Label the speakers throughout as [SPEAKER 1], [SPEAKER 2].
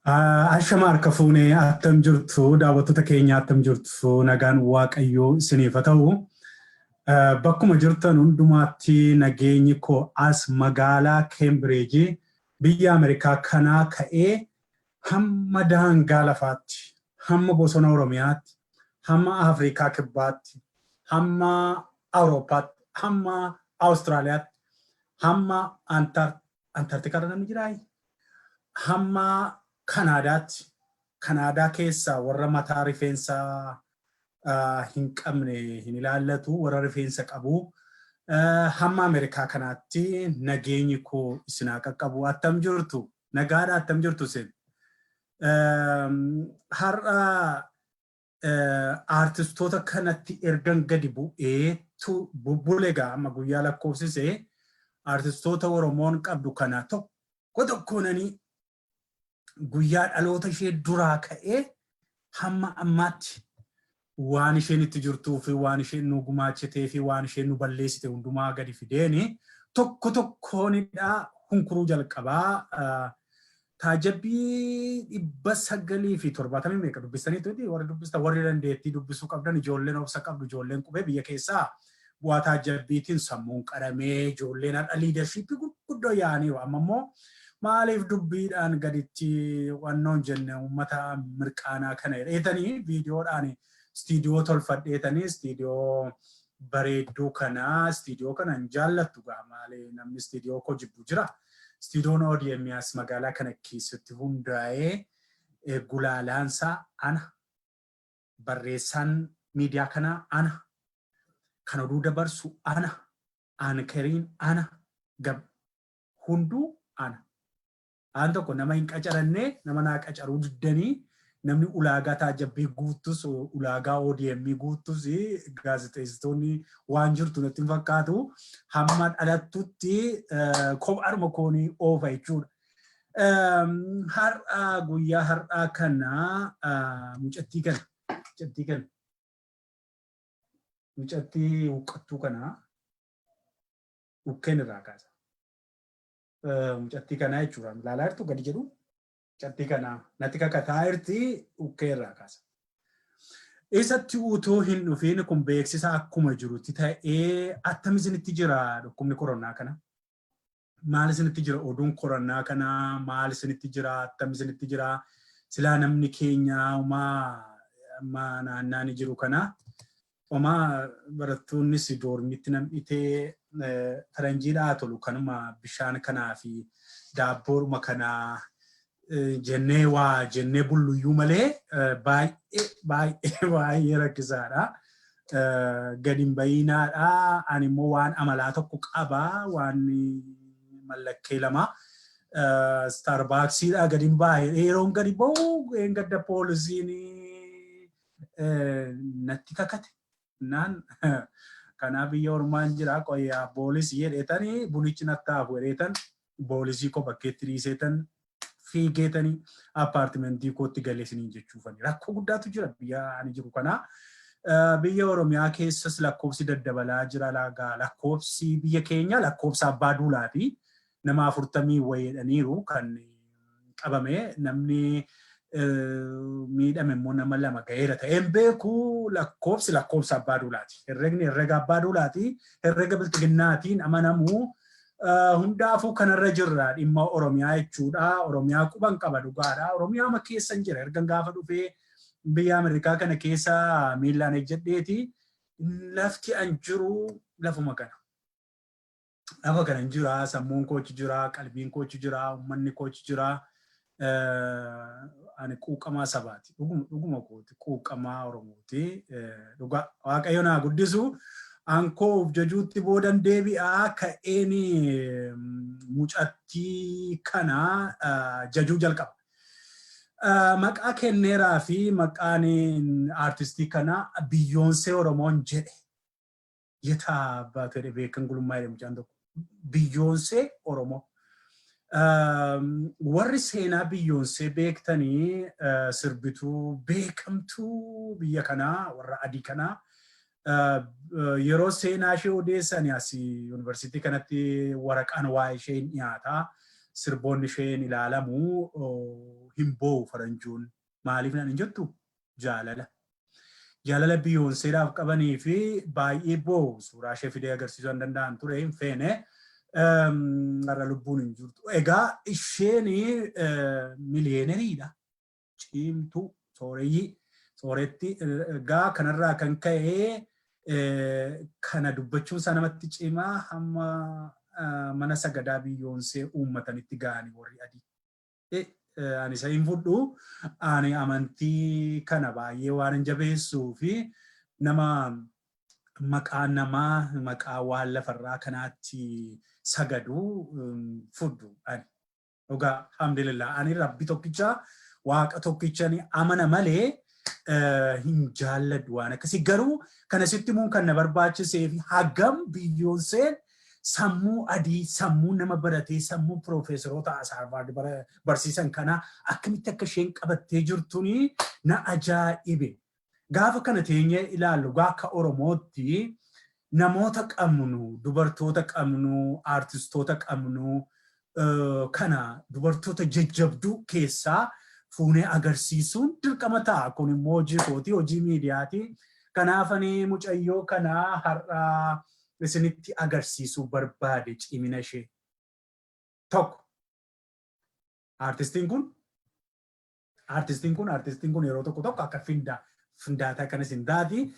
[SPEAKER 1] Ashama harka fuunee, attam jirtu? Daawwattoota keenya, attam jirtu? Nagaan Waaqayyoo isiniif haa ta'u. Bakkuma jirtan hundumaatti nageenyi koo as magaalaa Keembiriijii biyya Ameerikaa kanaa ka'ee hamma daangaa lafaatti, hamma bosona Oromiyaatti, hamma Afrikaa Kibbaatti, hamma Awurooppaatti, hamma Awustiraaliyaatti, hamma Antaartikaarra namni jiraa? Hamma Kanaadaatti, Kanaadaa keessaa warra mataa rifeensa hin qabne hin ilaallatu, warra rifeensa qabu. Hamma Ameerikaa kanaatti nageenyi koo isin haa qaqqabu. Attam jirtu? Nagaadha, attam jirtu isin? Har'a aartistoota kanatti ergan gadi bu'ee bubbule egaa amma guyyaa lakkoofsise, aartistoota Oromoon qabdu kana tokko tokkoonanii guyyaa dhaloota ishee duraa ka'ee hamma ammaatti waan isheen itti jirtuu fi waan isheen nu gumaachitee fi waan isheen nu balleessite hundumaa gadi fideeni tokko tokkoonidha hunkuruu jalqabaa. Taajabbii 970 meeqa dubbistaniitu? Warri dubbistan, warri dandeettii dubbisuu qabdan, ijoolleen obsa qabdu, ijoolleen qubee biyya keessaa bu'aa taajabbiitiin sammuun qaramee, ijoolleen har'a leadershipii gurguddoo yaa'aniiru. Amma immoo maaliif dubbiidhaan gaditti wannoon jenne uummata mirqaanaa kana jedheetanii viidiyoodhaan istiidiyoo tolfadheetanii, istiidiyoo bareedduu kana, istiidiyoo kana hin jaallattu gaa, maali, namni istiidiyoo koo jibbu jira. Istiidiyoon ODM as magaalaa kana keessatti hundaa'ee, gulaalaansaa ana, barreessaan miidiyaa kanaa ana, kan oduu dabarsu ana, anchoriin ana, hunduu ana. Aan tokko nama hin qacarannee, nama naa qacaruu diddanii. Namni ulaagaa taajabbii guuttus, ulaagaa ODM guuttus, gaazexeessitoonni waan jirtu natti hin fakkaatu. Hamma dhalattutti kophaadhuma koonii oofa jechuudha. Har'a, guyyaa har'aa kana mucattii kana, mucattii huqqattuu kana dhukkeen irraa kaasa. Mucattii kanaa jechuudha. Ilaalaa jirtu, gadi jedhu mucattii kanaa natti kakataa jirti, dhukkee irraa kaasa. Isatti utuu hin dhufiin, kun beeksisa akkuma jirutti ta'ee, attam isinitti jira dhukkubni koronaa kana? Maal isinitti jira oduun koronaa kana? Maal isinitti jira? Attam isinitti jira? Silaa namni keenya homaa amma naannaani jiru kana homaa barattoonnis dormitti nam'itee faranjiidhaa tolu, kanuma bishaan kanaa fi daabboodhuma kanaa jennee waa jennee bulluyyuu malee baay'ee baay'ee baay'ee rakkisaadha. Gadi hin bahiinaadha. Ani immoo waan amalaa tokko qaba, waan mallakkee lama. Starbucksiidhaa gadi hin baay'ee, yeroon gadi bahu gadda poolisiin natti kakate. Naan kanaaf biyya ormaan jira, qoyyaa poolisii jedheetanii, bunichi natti hafu jedheetan, poolisii koo bakkeetti dhiiseetan fiigeetanii apartmentii kootti galee isiniin jechuufani. Rakkoo guddaatu jira biyya ani jiru kana. Biyya Oromiyaa keessas lakkoofsi daddabalaa jira. Lakkoofsi biyya keenya lakkoofsa abbaa duulaati. Nama 40 wayiidhaniiru kan qabame, namni miidhame immoo nama lama ga'eera ta'een beeku. Lakkoofsi lakkoofsa abbaa duulaati. Herregni herrega abbaa duulaati. Herrega bilxiginnaatiin amanamu. Hundaafuu kanarra jirra dhimma Oromiyaa jechuudha. Oromiyaa quban qaba, dhugaadha. Oromiyaa ma keessan jira. Ergan gaafa dhufee biyya Ameerikaa kana keessa miillaan ejjedheeti. Lafti an jiru lafuma kana. Lafa kana hin jira, sammuun koochi jira, qalbiin koochi jira, uummanni koochi jira. Ani quuqamaa sabaati. Dhuguma kooti, quuqamaa Oromooti. Dhugaa Waaqayyo naa guddisu. Ankoo of jajuutti boodan deebi'aa, ka'een mucattii kana jajuu jalqaba. Maqaa kenneeraa fi maqaan aartistii kana Biyyoonsee Oromoon jedhe. Yetaa abbaa fedhe beekan gulummaa jedhe mucaan tokko. Biyyoonsee Oromoo. Warri seenaa Biyyoonsee beektanii, sirbituu beekamtuu biyya kanaa, warra adii kanaa, yeroo seenaa ishee odeessan as yuunivarsiitii kanatti waraqaan waa'ee ishee hin dhiyaata. Sirboonni isheen ilaalamu hin boo'u faranjuun. Maaliif naan hin jettu? Jaalala. Jaalala Beyoncédhaaf qabanii fi baay'ee boo'u. Suuraa ishee fidee agarsiisuu hin danda'an ture, hin feene. Har'a lubbuun hin jirtu. Egaa isheen millionaireiidha. Cimtuu sooreyyii sooretti. Egaa kanarraa kan ka'e kana dubbachuun isaa namatti cimaa, hamma mana sagadaa Beyoncé uummatanitti ga'anii warri adii. Ani isa hin fudhu. Ani amantii kana baay'ee waan hin jabeessuu fi nama maqaa namaa, maqaa waan lafarraa kanaatti sagadu fudhu ani. Dhugaa, alhamdulillah, ani Rabbi tokkicha, Waaqa tokkicha ni amana malee hin jaalladhu waan akkasii. Garuu kana sitti himuun kan na barbaachisee fi hagam Beyoncéen sammuu adii, sammuu nama baratee, sammuu piroofeesaroota Harvard barsiisan kana akkamitti akka isheen qabattee jirtuni na ajaa'ibe. Gaafa kana teenyee ilaallu, akka Oromootti namoota qabnu, dubartoota qabnu, aartistoota qabnu kana dubartoota jajjabduu keessaa fuunee agarsiisuun dirqama ta'a. Kun immoo hojii kooti, hojii miidiyaati. Kanaaf ani mucayyoo kana har'a isinitti agarsiisuu barbaade, cimina ishee. Tokko, aartistiin kun yeroo tokko tokko akka findaataa kanas hin taati.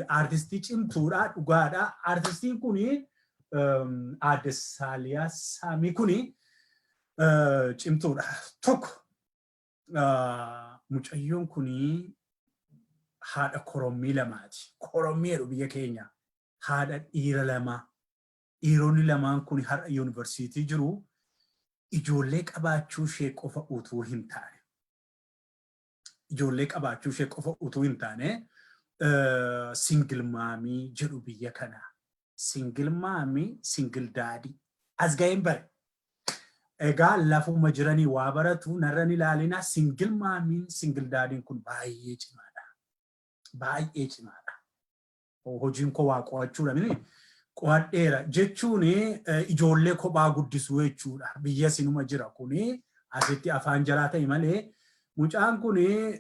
[SPEAKER 1] Aartistii cimtuudha, dhugaadha. Aartistiin kun, aadde Saaliyaa Saamii kuni cimtuudha. Tokko, mucayyoon kuni haadha korommii lamaati. Korommii jedhu biyya keenya. Haadha dhiira lamaa. Dhiironni lamaan kun har'a yuunivarsiitii jiru. Ijoollee qabaachuu ishee qofa utuu hin taane. Ijoollee qabaachuu ishee qofa utuu hin taane, single mommy jedhu biyya kanaa. Single mommy, single daddy. As ga'een bare. Egaa lafuma jiranii waa baratu, narran ilaalina, single mommyn, single daddyn kun baay'ee cimaadha. Baay'ee cimaadha. Hojiin koo waa qo'achuudha mini, qo'adheera jechuun ijoollee kophaa guddisuu jechuudha. Biyya sinuma jira kuni, asitti afaan jaraa ta'e malee. Mucaan kun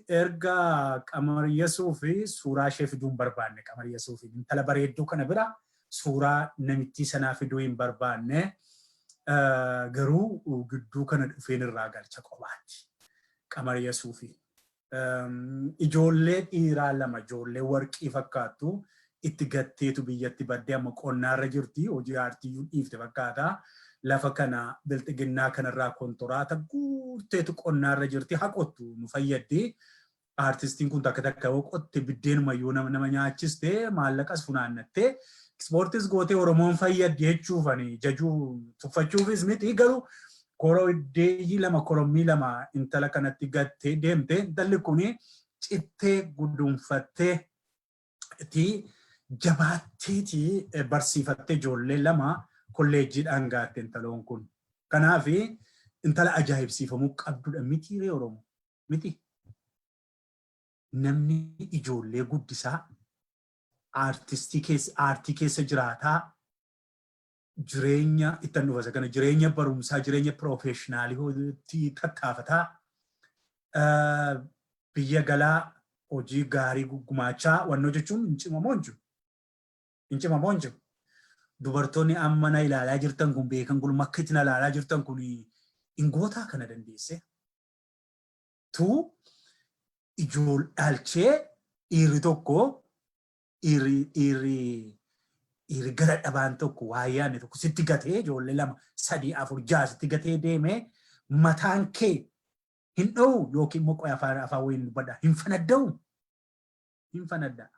[SPEAKER 1] erga Qamar Yasuuf, suuraa ishee fiduu hin barbaanne, Qamar Yasuuf intala bareedduu kana bira suuraa namittii sanaa fiduu hin barbaanne, garuu gidduu kana dhufeen irraa galcha qobaatti. Qamar Yasuufi. Ijoollee dhiiraa lama, ijoollee warqii fakkaattu itti gatteetu biyyatti baddee amma qonnaarra jirti. Hojii aartii dhiifte fakkaata. Lafa kana bilxiginnaa kanarraa kontoraata guurteetu qonnaarra jirti. Haqottu, nu fayyaddi. Aartistiin kun takka takka yoo qotte biddeenuma yoo nama nyaachiste, maallaqas funaannattee, ispoortis gootee Oromoon fayyaddi jechuufani, jajuu tuffachuufis miti, garuu koromdeeyyii lama, korommii lama intala kanatti gattee deemte. Intalli kuni cittee guduunfattee ti jabaatteeti barsiifattee ijoollee lama kolleejjiidhaan gaatte intaloon kun. Kanaaf intala ajaa'ibsiifamuu qabdudha miti ree Oromoo? Miti. Namni ijoollee guddisaa, aartistii keessa, aartii keessa jiraataa, jireenya ittan dhufa kana, jireenya barumsaa, jireenya professionalii tattaafataa, biyya galaa hojii gaarii gumaachaa wannoo jechuun hin cimamoo hin jiru? Hin cimamoo hin jiru? Dubartoonni amma na ilaalaa jirtan kun, beekan kun, makka itti na ilaalaa jirtan kun, hin gootaa kana dandeesse? Tu ijool dhaalchee dhiirri tokko, dhiirri gara dhabaan tokko, waa yaadne tokko sitti gatee, ijoollee lama, sadii, afur, ja'a sitti gatee deemee, mataan kee hin dho'u yookiin immoo qoya afaan wayiin dubbadha, hin fanadda'u, hin fanadda'a.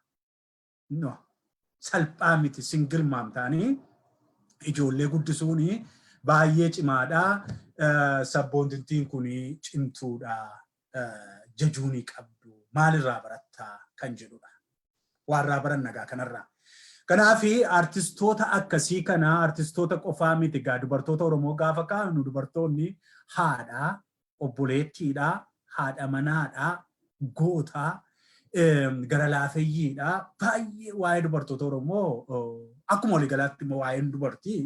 [SPEAKER 1] No, salphaa miti. Single mom ta'anii ijoollee guddisuun baay'ee cimaadha. Sabboontittiin kun cimtuudha. Jajuunii qabdu, maalirraa barattaa kan jedhudha. Waarraa baran nagaa kanarraa. Kanaaf aartistoota akkasii kana, aartistoota qofaa miti egaa, dubartoota Oromoo gaafa kaa'nu, dubartoonni haadha, obboleettiidha, haadha manaadha, gootaa, gara laafeyyiidha. Baay'ee waa'ee dubartoota Oromoo, akkuma waliigalaatti immoo waa'een dubartii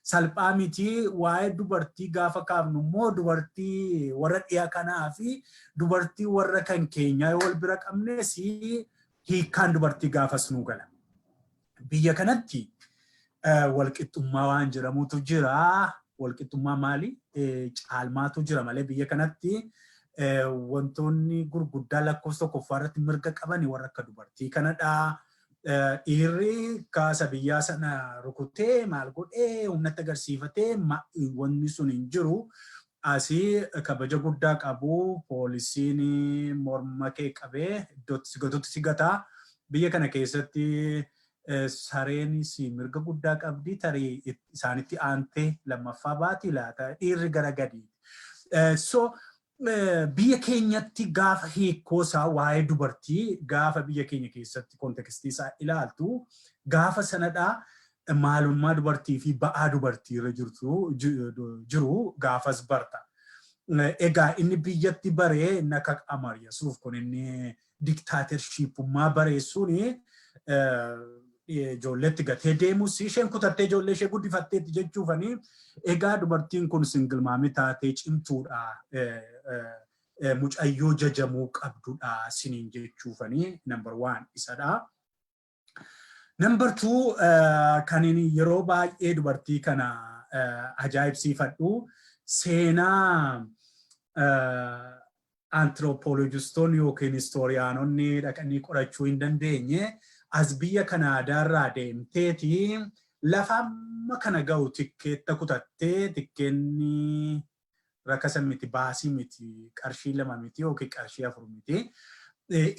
[SPEAKER 1] Salphaa miti. Waa'ee dubartii gaafa kaafnu immoo, dubartii warra dhiya kanaa fi dubartii warra kan keenyaa yoo wal bira qabnes, hiikkaan dubartii gaafas nuu gala. Biyya kanatti walqixxummaa waan jedhamutu jira. Walqixxummaa maali? Caalmaatu jira malee biyya kanatti wantoonni gurguddaa lakkoofsa tokkoffaa irratti mirga qaban warra akka dubartii kanadha. Dhiirri kaasa biyyaa sana rukutee, maal godhee, humnatti agarsiifatee, wanni sun hin jiru. Asii kabaja guddaa qabu. Poolisiin morma kee qabee iddootti si gatutti si gataa. Biyya kana keessatti sareenis mirga guddaa qabdi, tarii isaanitti aantee lammaffaa baati laata, dhiirri gara gadi. So biyya keenyatti gaafa hiikkoo isaa, waa'ee dubartii gaafa biyya keenya keessatti context ii isaa ilaaltu, gaafa sanadhaa maalummaa dubartii fi ba'aa dubartii irra jirtu jiru gaafas barta. Egaa inni biyyatti baree, inni akka Qamar Yasuuf kun, inni dictatorship ummaa bareessuun ijoolleetti gatee deemus, isheen kutattee ijoollee ishee guddifatteetti jechuufanii. Egaa dubartiin kun single mom ii taatee cimtuudha, mucayyoo jajamuu qabdudha siniin jechuufanii, number one isadha. Number two, kan yeroo baay'ee dubartii kana ajaa'ibsiifadhu, seenaa anthropologist oonni yookiin historian onni dhaqanii qorachuu hin dandeenye, as biyya Kanaadaarraa deemteeti lafa amma kana ga'u tikkeetta kutattee, tikkeenni rakasa miti, baasii miti, qarshii 2 miti yookiin qarshii 4 miti.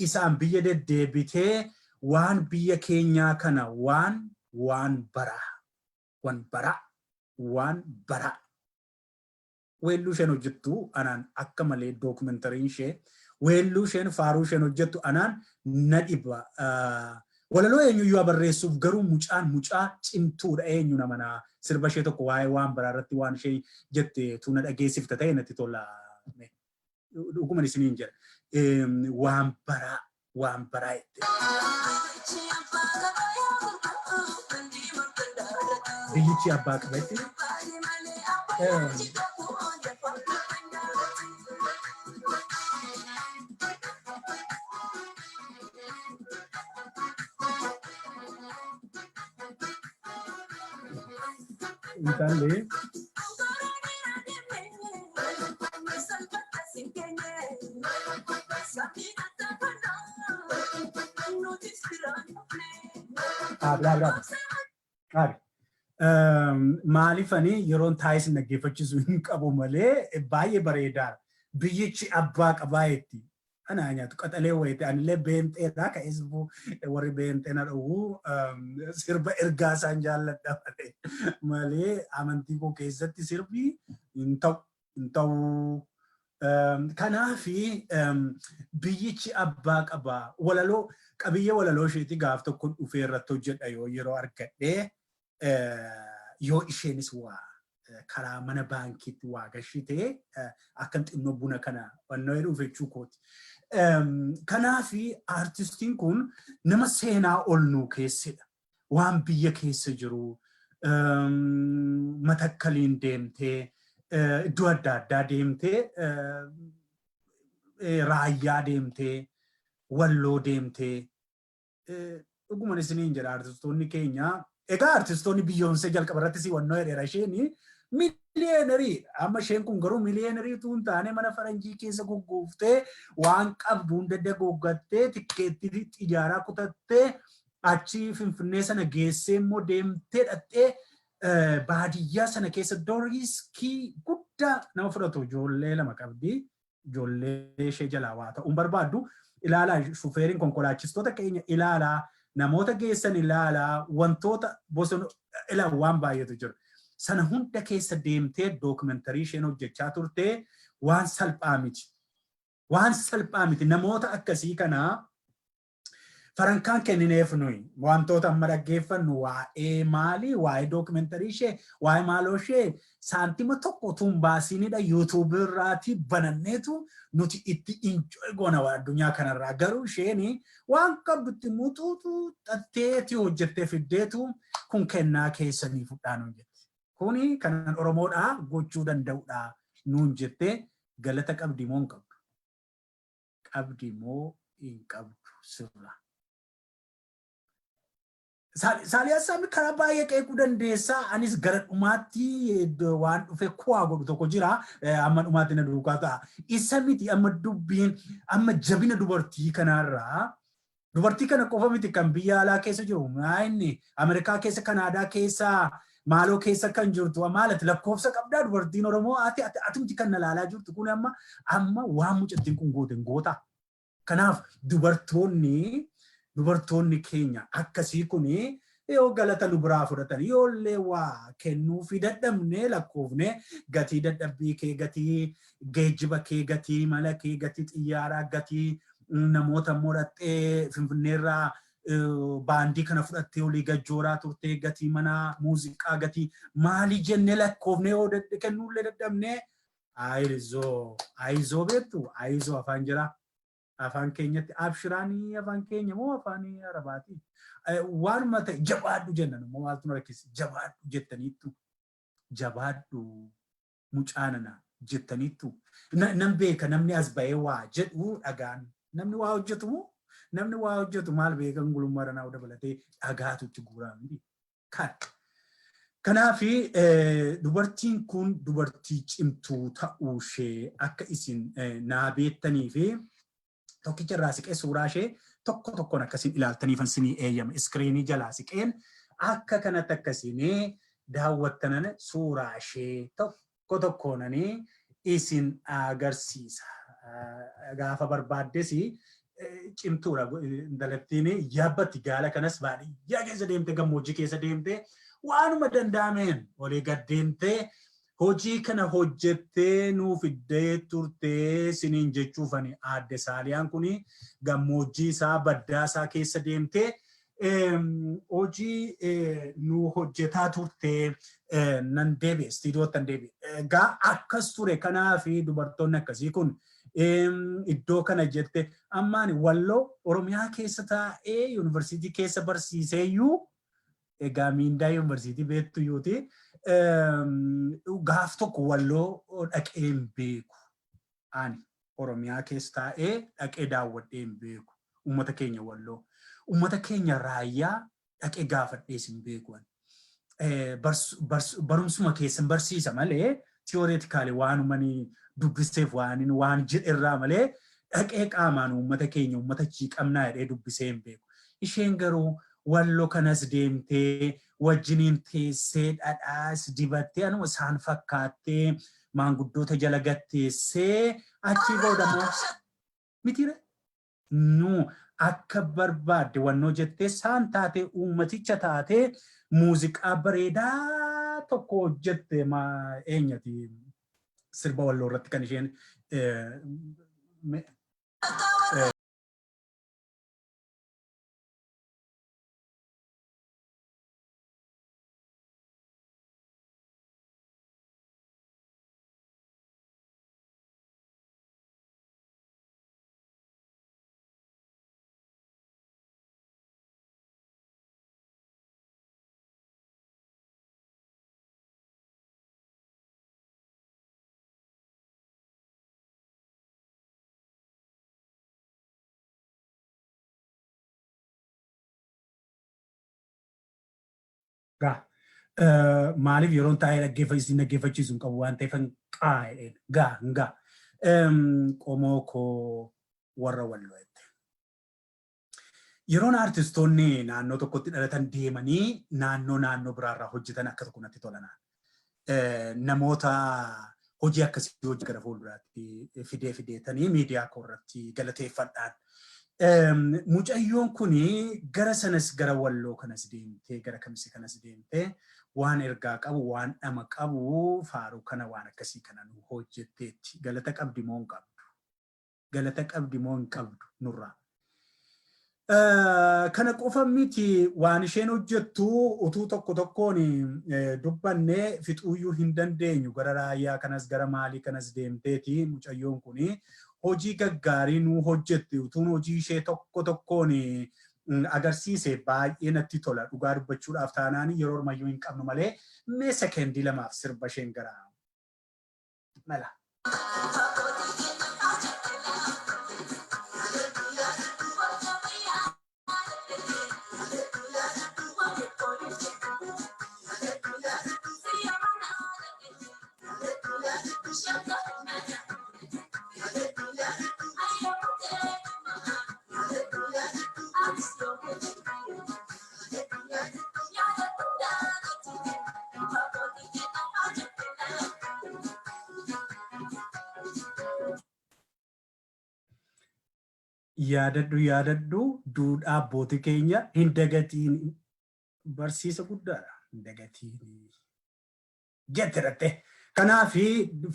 [SPEAKER 1] Isaan biyya deddeebitee waan biyya keenyaa kana waan baraa waan baraa waan baraa weelluu isheen hojjettu anaan akka malee, documentary n ishee, weelluu isheen, faaruu isheen hojjettu anaan na dhiba. Walaloo eenyuyyuu barreessuuf garuu mucaan mucaa cimtuudha. Eenyu namanaa sirba ishee tokko waa'ee waan biraa irratti waan ishee jette tu na dhageessifta ta'e natti tola. Dhuguman isiniin jedha. Waan baraa, waan baraa jette. Biyyichi abbaa qaba jette. Intalli dhaabi, dhaabi, dhaabi. Dhaabi. Maaliifani yeroon taa'is dhaggeeffachiisu hin qabu malee baay'ee bareedaadha. Biyyichi abbaa qabaa jetti. Ana nyaatu qaxalee wayite, anillee beenxeedha, ka'ees warri beenxee na dhowwu, sirba ergaa isaan jaalladha malee amantii koo keessatti sirbi hin ta'u, hin ta'u. Kanaafi biyyichi abbaa qaba. Walaloo, qabiyyee walaloo isheetii gaaf tokko dhufee irratti hojjedha yoo yeroo argadhee, yoo isheenis waa karaa mana baankiitti waa gashitee akkan xinnoo buna kana fannoo jedhuuf jechuu kooti. Kanaafi aartistiin kun nama seenaa ol nuu keessedha. Waan biyya keessa jiru, Matakkaliin deemtee, iddoo adda addaa deemtee, Raayyaa deemtee, Walloo deemtee, dhuguman isiniin jedha, aartistoonni keenya, egaa aartistoonni Biyyoonsee jalqaba irratti si wannoo jedheera, isheen millionaire. Amma isheen kun garuu millionaire utuu hin taane, mana faranjii keessa gugguuftee, waan qabdu hunda dagooggattee, tikkeettii xiyyaaraa kutattee, achi Finfinnee sana geessee immoo deemtee dhattee baadiyyaa sana keessa iddoo risk ii guddaa nama fudhatu, ijoollee lama qabdi. Ijoollee ishee jalaa waa ta'uun barbaaddu. Ilaalaa, shufeeriin konkolaachistoota keenya ilaalaa, namoota geessan ilaalaa, wantoota bosona ilaa, waan baay'eetu jira. Sana hunda keessa deemtee documentary isheen hojjechaa turte waan salphaa miti. Waan salphaa miti. Namoota akkasii kanaa farankaan kennineef nuyi wantoota amma dhaggeeffannu, waa'ee maalii, waa'ee documentary ishee, waa'ee maaloo ishee, saantima tokko utuu hin baasiinidha YouTube ii irraatii bananneetu nuti itti enjoy goona addunyaa kanarraa. Garuu isheen waan qabdutti muxuutu xatteeti hojjettee fiddeetu, kun kennaa keessanii fudhaa nuun jetti. Kuni kanan Oromoodhaa gochuu danda'udha nuun jettee galata qabdi moo hin qabdu? Qabdi moo hin qabdu sirra? Saaliyaa Saamii karaa baay'ee qeequu dandeessaa. Anis gara dhumaatti waan dhufe kuwaa godhu tokko jira. Amma dhumaatti na duukaa ta'a. Isa miti amma dubbiin amma jabina dubartii kanaarraa, dubartii kana qofa miti kan biyya alaa keessa jiru. Inni Ameerikaa keessa, Kanaadaa keessa, maaloo keessa kan jirtu maalati lakkoofsa qabdaa dubartiin Oromoo ati atumti kan na laalaa jirtu kun amma waan mucattiin kun goote hin gootaa. Kanaaf dubartoonni keenya akkasii kun yoo galata nu biraa fudhatan, yoo illee waa kennuufii dadhabne, lakkoofne gatii dadhabbii kee, gatii geejjiba kee, gatii mala kee, gatii xiyyaaraa, gatii namoota immoo dhattee Finfinneerraa baandii kana fudhattee olii gajjooraa turtee, gatii manaa muuziqaa, gatii maalii jennee lakkoofne yoo kennuullee dadhabne, ayizoo ayizoo beektu, ayizoo afaan jira. Afaan keenyatti abshiraanii, afaan keenya moo afaan Arabaati? Waanuma ta'e jabaadhu jennan immoo maaltu nu rakkise? Jabaadhu jettaniittu, jabaadhu mucaanana jettaniittu. Nan beeka, namni as ba'ee waa jedhu dhagaan namni waa hojjetu moo namni waa hojjetu maal beekan, gulummaa danaa dabalatee dhagaatu itti guuraa miti. Kan. Kanaaf dubartiin kun dubartii cimtuu ta'uu ishee akka isin naa beektanii fi tokkicha irraa siqee suuraa ishee tokko tokkoon akkasiin ilaaltaniifan sinii eeyyama. Iskiriinii jalaa siqeen akka kanatti akkasiin daawwattanan suuraa ishee tokko tokkoonanii isin agarsiisa. Gaafa barbaaddes cimtuudha intalattiin, yaabbatti gaala kanas baadiyyaa keessa deemte, gammoojjii keessa deemte, waanuma danda'ameen olii gad deemtee hojii kana hojjettee nuu fiddee turtee siniin jechuufani. Aadde Saaliyaan kun gammoojjii isaa, baddaa isaa keessa deemtee hojii nu hojjetaa turtee. Nan deebi'e, istiidiyootti nan deebi'e. Egaa akkas ture. Kanaaf dubartoonni akkasii kun iddoo kana jette ammaan Walloo Oromiyaa keessa taa'ee yuunivarsiitii keessa barsiiseeyyuu, egaa miindaa yuunivarsiitii beektu yuuti, gaaf tokko Walloo dhaqee hin beeku. Ani Oromiyaa keessa taa'ee dhaqee daawwadhee hin beeku. Uummata keenya Walloo. Uummata keenya Raayyaa dhaqee gaafadhees hin beeku. Barumsuma keessan barsiisa malee, theoretically waanumani dubbiseef waan jedherraa malee, dhaqee qaamaan uummata keenya, uummata chiiqamnaa jedhee dubbisee hin beeku. Isheen garuu Walloo kanas deemtee wajjiniin teessee, dhadhaas dibattee, anuma isaan fakkaattee, maanguddoota jala gatteessee, achii booda immoo mitiire nu akka barbaadde wannoo jettee isaan taatee, uummaticha taatee, muuziqaa bareedaa tokko hojjette. Eenyati sirba Walloo irratti kan isheen Gaa maaliif yeroon taa'ee dhaggeeffachiisu dhaggeeffachiisu hin qabu waan ta'eef qaa'ee gaa gaa qomoo koo warra Walloo jette. Yeroon aartistoonni naannoo tokkotti dhalatan deemanii naannoo biraarraa hojjetan akka tokko natti tolanaan. Namoota hojii akkasii hojii gara fuulduraatti fidee fideetanii miidiyaa koo irratti galateeffadhaan. Mucayyoon kun gara sanas, gara Walloo kanas deemtee, gara Kamise kanas deemtee, waan ergaa qabu, waan dhama qabu, faaruu kana, waan akkasii kana nu hojjetteetti. Galata qabdi moo hin qabdu? Galata qabdi moo hin qabdu nurraa? Kana qofa miti, waan isheen hojjettu utuu tokko tokkoon dubbannee fixuuyyuu hin dandeenyu. Gara Raayyaa kanas, gara maalii kanas deemteeti mucayyoon kun hojii gaggaarii nuu hojjetti. Utuun hojii ishee tokko tokkoon Agarsiise baay'ee natti tola. Dhugaa dubbachuudhaaf taanaan yeroo ammayyuu hin qabnu malee, mee sekendii 2f sirba isheen gara mala. Yaadadhu, yaadadhu, duudhaa abbootii keenya hin dagatiin. Barsiisa guddaadha. Hin dagatiin jette dhatte. Kanaaf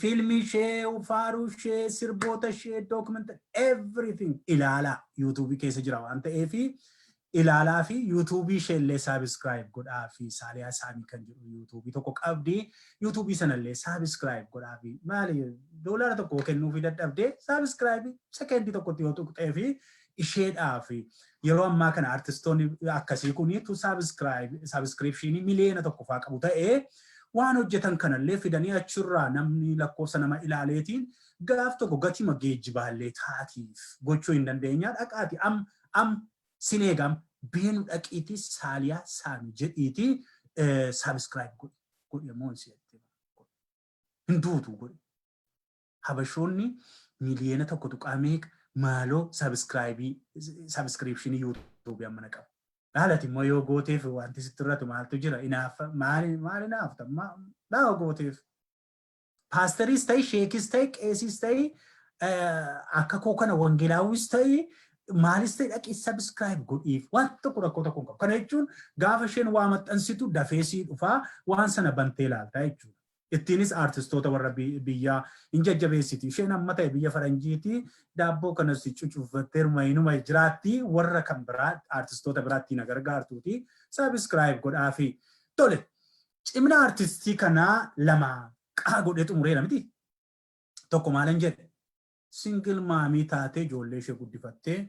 [SPEAKER 1] fiilmii ishee, faaruu ishee, sirboota ishee, documentary, everything ilaalaa. YouTubeii keessa jira waan ta'eef ilaalaa fi YouTubeii ishee illee subscribe godhaa fi Saaliyaa Saamii kan jedhu YouTubeii tokko qabdi. YouTubeii sanallee subscribe godhaa fi maali, $1 kennuufii dadhabdee subscribe sekendii tokkotti yoo tuqxee fi isheedhaaf yeroo ammaa kana artistoonni akkasii kunitu subscriptionii 1 miliyoona faa qabu ta'ee, waan hojjetan kanallee fidanii achirraa namni lakkoofsa nama ilaaleetiin gaaf tokko gatima geejjibaallee taatiif gochuu hin dandeenya. Dhaqaati am am sineegam beenu, dhaqiitii Saaliyaa Saami jedhiitii subscribe godhi godhi. Ammoo hin duutu, godhi. Habashoonni 1.2 miliyoona meeqa maaloo subscribeii, subscriptionii YouTubeii ammana qabu. Haalati immoo yoo gooteef wanti sitti irratu maaltu jira? Inaafa maali? Maali inaafta? Maa gooteef? Paasteriis ta'e, sheekis ta'e, qeesis ta'e, akka koo kana wangeelaawwis ta'e, maalis ta'e, dhaqii subscribe godhiif. Waan tokko rakkoo tokko hin qabu. Kana jechuun gaafa isheen waa maxxansitu dafee sii dhufaa, waan sana bantee ilaaltaa jechuudha. Ittiinis aartistoota warra biyyaa hin jajjabeessiti. Isheen amma ta'e biyya faranjiiti, daabboo kanas cucuuffattee inuma jiraatti, warra kan biraa aartistoota biraatti na gargaartuuti. Subscribe godhaafi. Tole, cimina aartistii kanaa lama qaa godhee xumureera miti. Tokko maalan jedhe? Single momii taatee ijoollee ishee guddifattee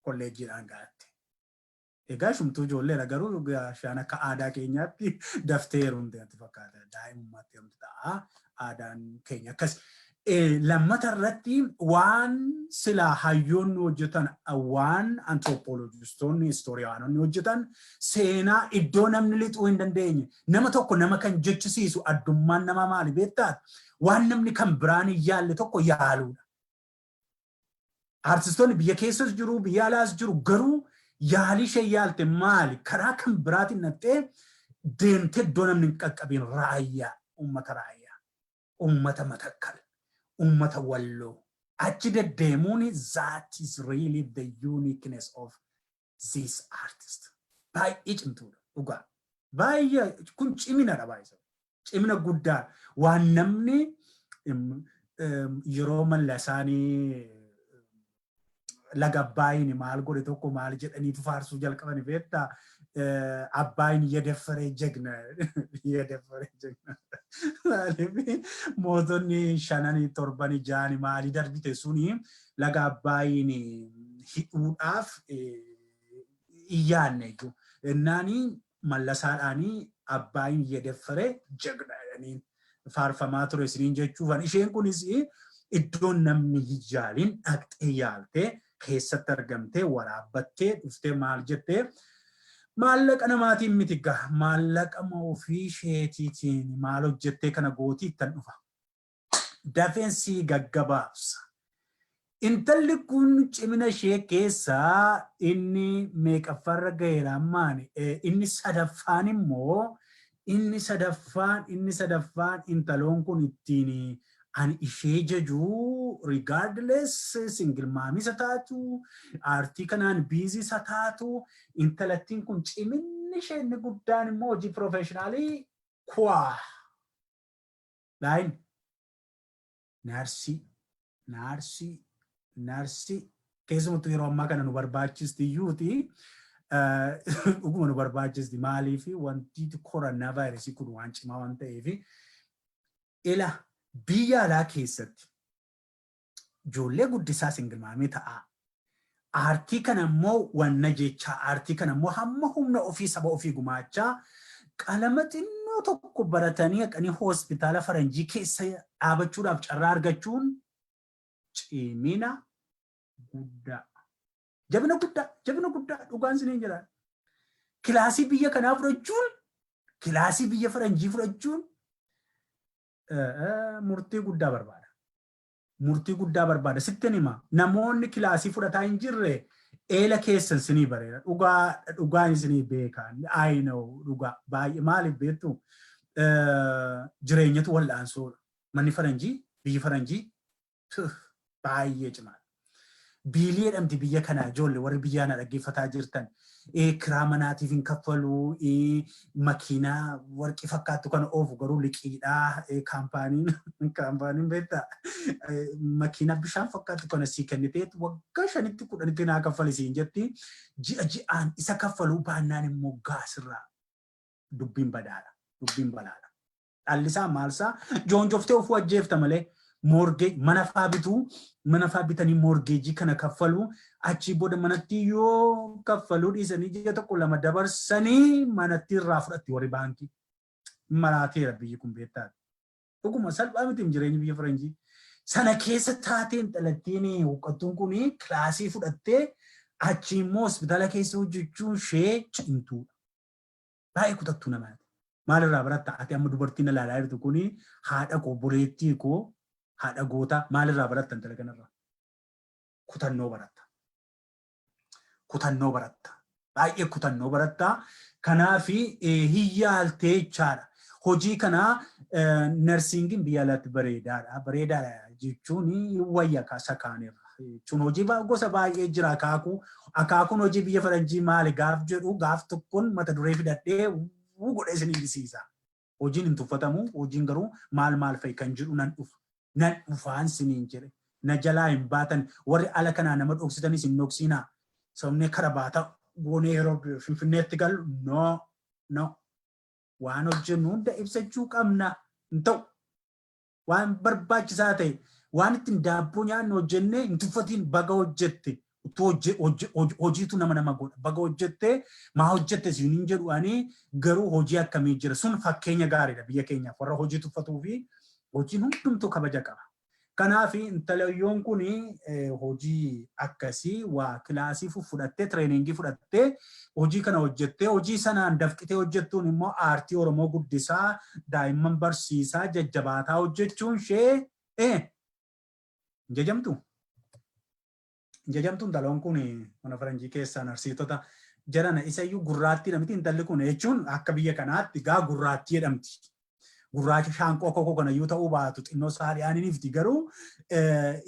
[SPEAKER 1] kolleejjiidhaan ga'atte. Egaa shumtuu ijoolleedha, garuu shaan akka aadaa keenyaatti daftee heerumte natti fakkaata. Daa'imummaatti heerumte ta'a. Aadaan keenya akkas. Lammata irratti waan silaa hayyoonni hojjetan, waan anthropologistoonni, historianonni hojjetan, seenaa iddoo namni lixuu hin dandeenye, nama tokko nama kan jechisiisu, addummaan namaa maali beektaa? Waan namni kan biraan hin yaalle tokko yaaluudha. Aartistoonni biyya keessas jiru, biyya alaas jiru, garuu yaalii ishee yaalte maali? Karaa kan biraatiin naqxee deemtee iddoo namni hin qaqqabin, Raayyaa, uummata Raayyaa, uummata Matakkal, uummata Walloo. Achi deddeemuun, that is really the uniqueness of this artist. Baay'ee cimtuudha dhugaa. Baay'ee kun ciminadha baay'ee. Cimina guddaa waan namni yeroo malla isaanii laga Abbaayin maal godhe tokko maal jedhaniitu faarsuu jalqabani beektaa? አባይን የደፈረ ጀግና, የደፈረ ጀግና. Maaliif mootonni shananii, torbanii, ja'anii maalii darbite suni laga Abbaayin hidhuudhaaf hin yaadne iyyuu. Innaani mallasaadhaanii አባይን የደፈረ ጀግና jedhanii faarfamaa ture isiniin jechuufan. Isheen kunis iddoon namni hin yaalin dhaqxee yaaltee, keessatti argamtee, waraabbattee dhuftee, maal jettee, maallaqa namaatiin miti gaa, maallaqa ofii isheetiitiin maal hojjettee kana gootii ittan dhufa. Dafeen sii gaggabaabsa. Intalli kun cimina ishee keessaa inni meeqaffaarra gaheera ammaan? Inni sadaffaan immoo, inni sadaffaan intaloon kun ittiin ani ishee jajuu, regardless single momii isa taatu, aartii kanaan busy isa taatu, intalattiin kun ciminni ishee inni guddaan immoo hojii professionalii kuwaa laayin naarsii naarsii naarsii keessumattuu yeroo ammaa kana nu barbaachisti iyyuuti. Dhuguma nu barbaachisti. Maaliif? Wanti koronaa vaayirasii kun waan cimaa waan ta'eef. Ila biyya alaa keessatti ijoollee guddisaa single momii ta'aa. Aartii kana immoo wanna jechaa, aartii kana immoo hamma humna ofii saba ofii gumaachaa, qalama xinnoo tokko baratanii haqanii hospitaala faranjii keessa dhaabachuudhaaf carraa argachuun cimina guddaa. Jabina guddaa, jabina guddaa dhugaan isiniin jedha. Kilaasii biyya kanaa fudhachuun, kilaasii biyya faranjii fudhachuun murtii guddaa barbaada. Murtii guddaa barbaada. Sittin hima. Namoonni kilaasii fudhataa hin jirre eela keessan sinii bareeda. Dhugaa dhugaan isinii beeka. I know, dhugaa. Baay'ee maaliif beektu? Jireenyatu wal'aansoodha. Manni faranjii, biyyi faranjii baay'ee cimaadha. Biilii jedhamti biyya kana, ijoollee warri biyya kana dhaggeeffataa jirtan. Kiraa manaatiif hin kaffaluu, makiinaa warqii fakkaattu kana oofu garuu liqiidhaa. Kaampaaniin beektaa, makiinaa bishaan fakkaattu kana sii kenniteet waggaa 5tti 10tti naa kaffali siin jetti. Ji'a ji'aan isa kaffaluu baannaan immoo gaasirraa dubbiin badaadha. Dubbiin balaadha. Dhallisaa maalsaa joonjoftee ofuu ajjeefta malee mortgage mana faa bituu, mana faa bitanii mortgage kana kaffaluu, achii booda manatti yoo kaffaluu dhiisanii ji'a tokko lama dabarsanii manatti irraa fudhatti warri baankii. Maraateera biyyi kun, beektaa. Dhuguma salphaa miti jireenyi biyya faranjii. Sana keessa taateen dhalattiin huqqattuun kun kilaasii fudhattee achi immoo hospitaala keessa hojjechuun ishee cimtuudha. Baay'ee kutattuu namaati. Maalirraa baratta? Ati amma dubartiin ilaalaa jirtu kuni haadha koo, boleettii koo, haadha gootaa, maalirraa baratta intala kanarraa? Kutannoo baratta. Kutannoo baratta. Baay'ee kutannoo baratta. Kanaafi hiyyaaltee jechaadha. Hojii kana narsiingiin biyya alaatti bareedaadha. Bareedaadha jechuun wayya kaasa kaanirra. Jechuun hojii gosa baay'ee jira akaakuu. Akaakuun hojii biyya faranjii maali gaaf jedhu gaaf tokkoon mata duree fidadhee wuu godhee isin argisiisa. Hojiin hin tuffatamu, hojiin garuu maal maal fa'i kan jedhu nan dhufa. Nan dhufaan siniin jedhe. Na jalaa hin baatan. Warri ala kanaa nama dhoksitanis hin dhoksinaa. Sabni kara baata goonee yeroo Finfinneetti galu, no, no. Waan hojjennu hunda ibsachuu qabna. Hin ta'u. Waan barbaachisaa ta'e, waan ittiin daabboo nyaannu hojjennee hin tuffatiin, baga hojjette. Hojiitu nama nama godha. Baga hojjette, maa hojjette siin hin jedhu ani garuu, hojii akkamii jira sun fakkeenya gaariidha biyya keenyaaf warra hojii tuffatuu fi hojiin hundumtuu kabaja qaba. Kanaaf intalayyoon kun hojii akkasii waa kilaasii fudhattee, training fudhattee, hojii kana hojjettee, hojii sanaan dafqitee hojjettuun immoo aartii Oromoo guddisaa, daa'imman barsiisaa, jajjabaataa hojjechuun ishee hin jajamtu. Hin jajamtu. Intaloon kun mana faranjii keessaa narsiitota jedhana isayyuu gurraattii miti intalli kun, jechuun akka biyya kanaatti gaa gurraattii jedhamti. Gurraacha shaanqoo koko kanayyuu ta'uu baatu xinnoo saaliyaaniifti, garuu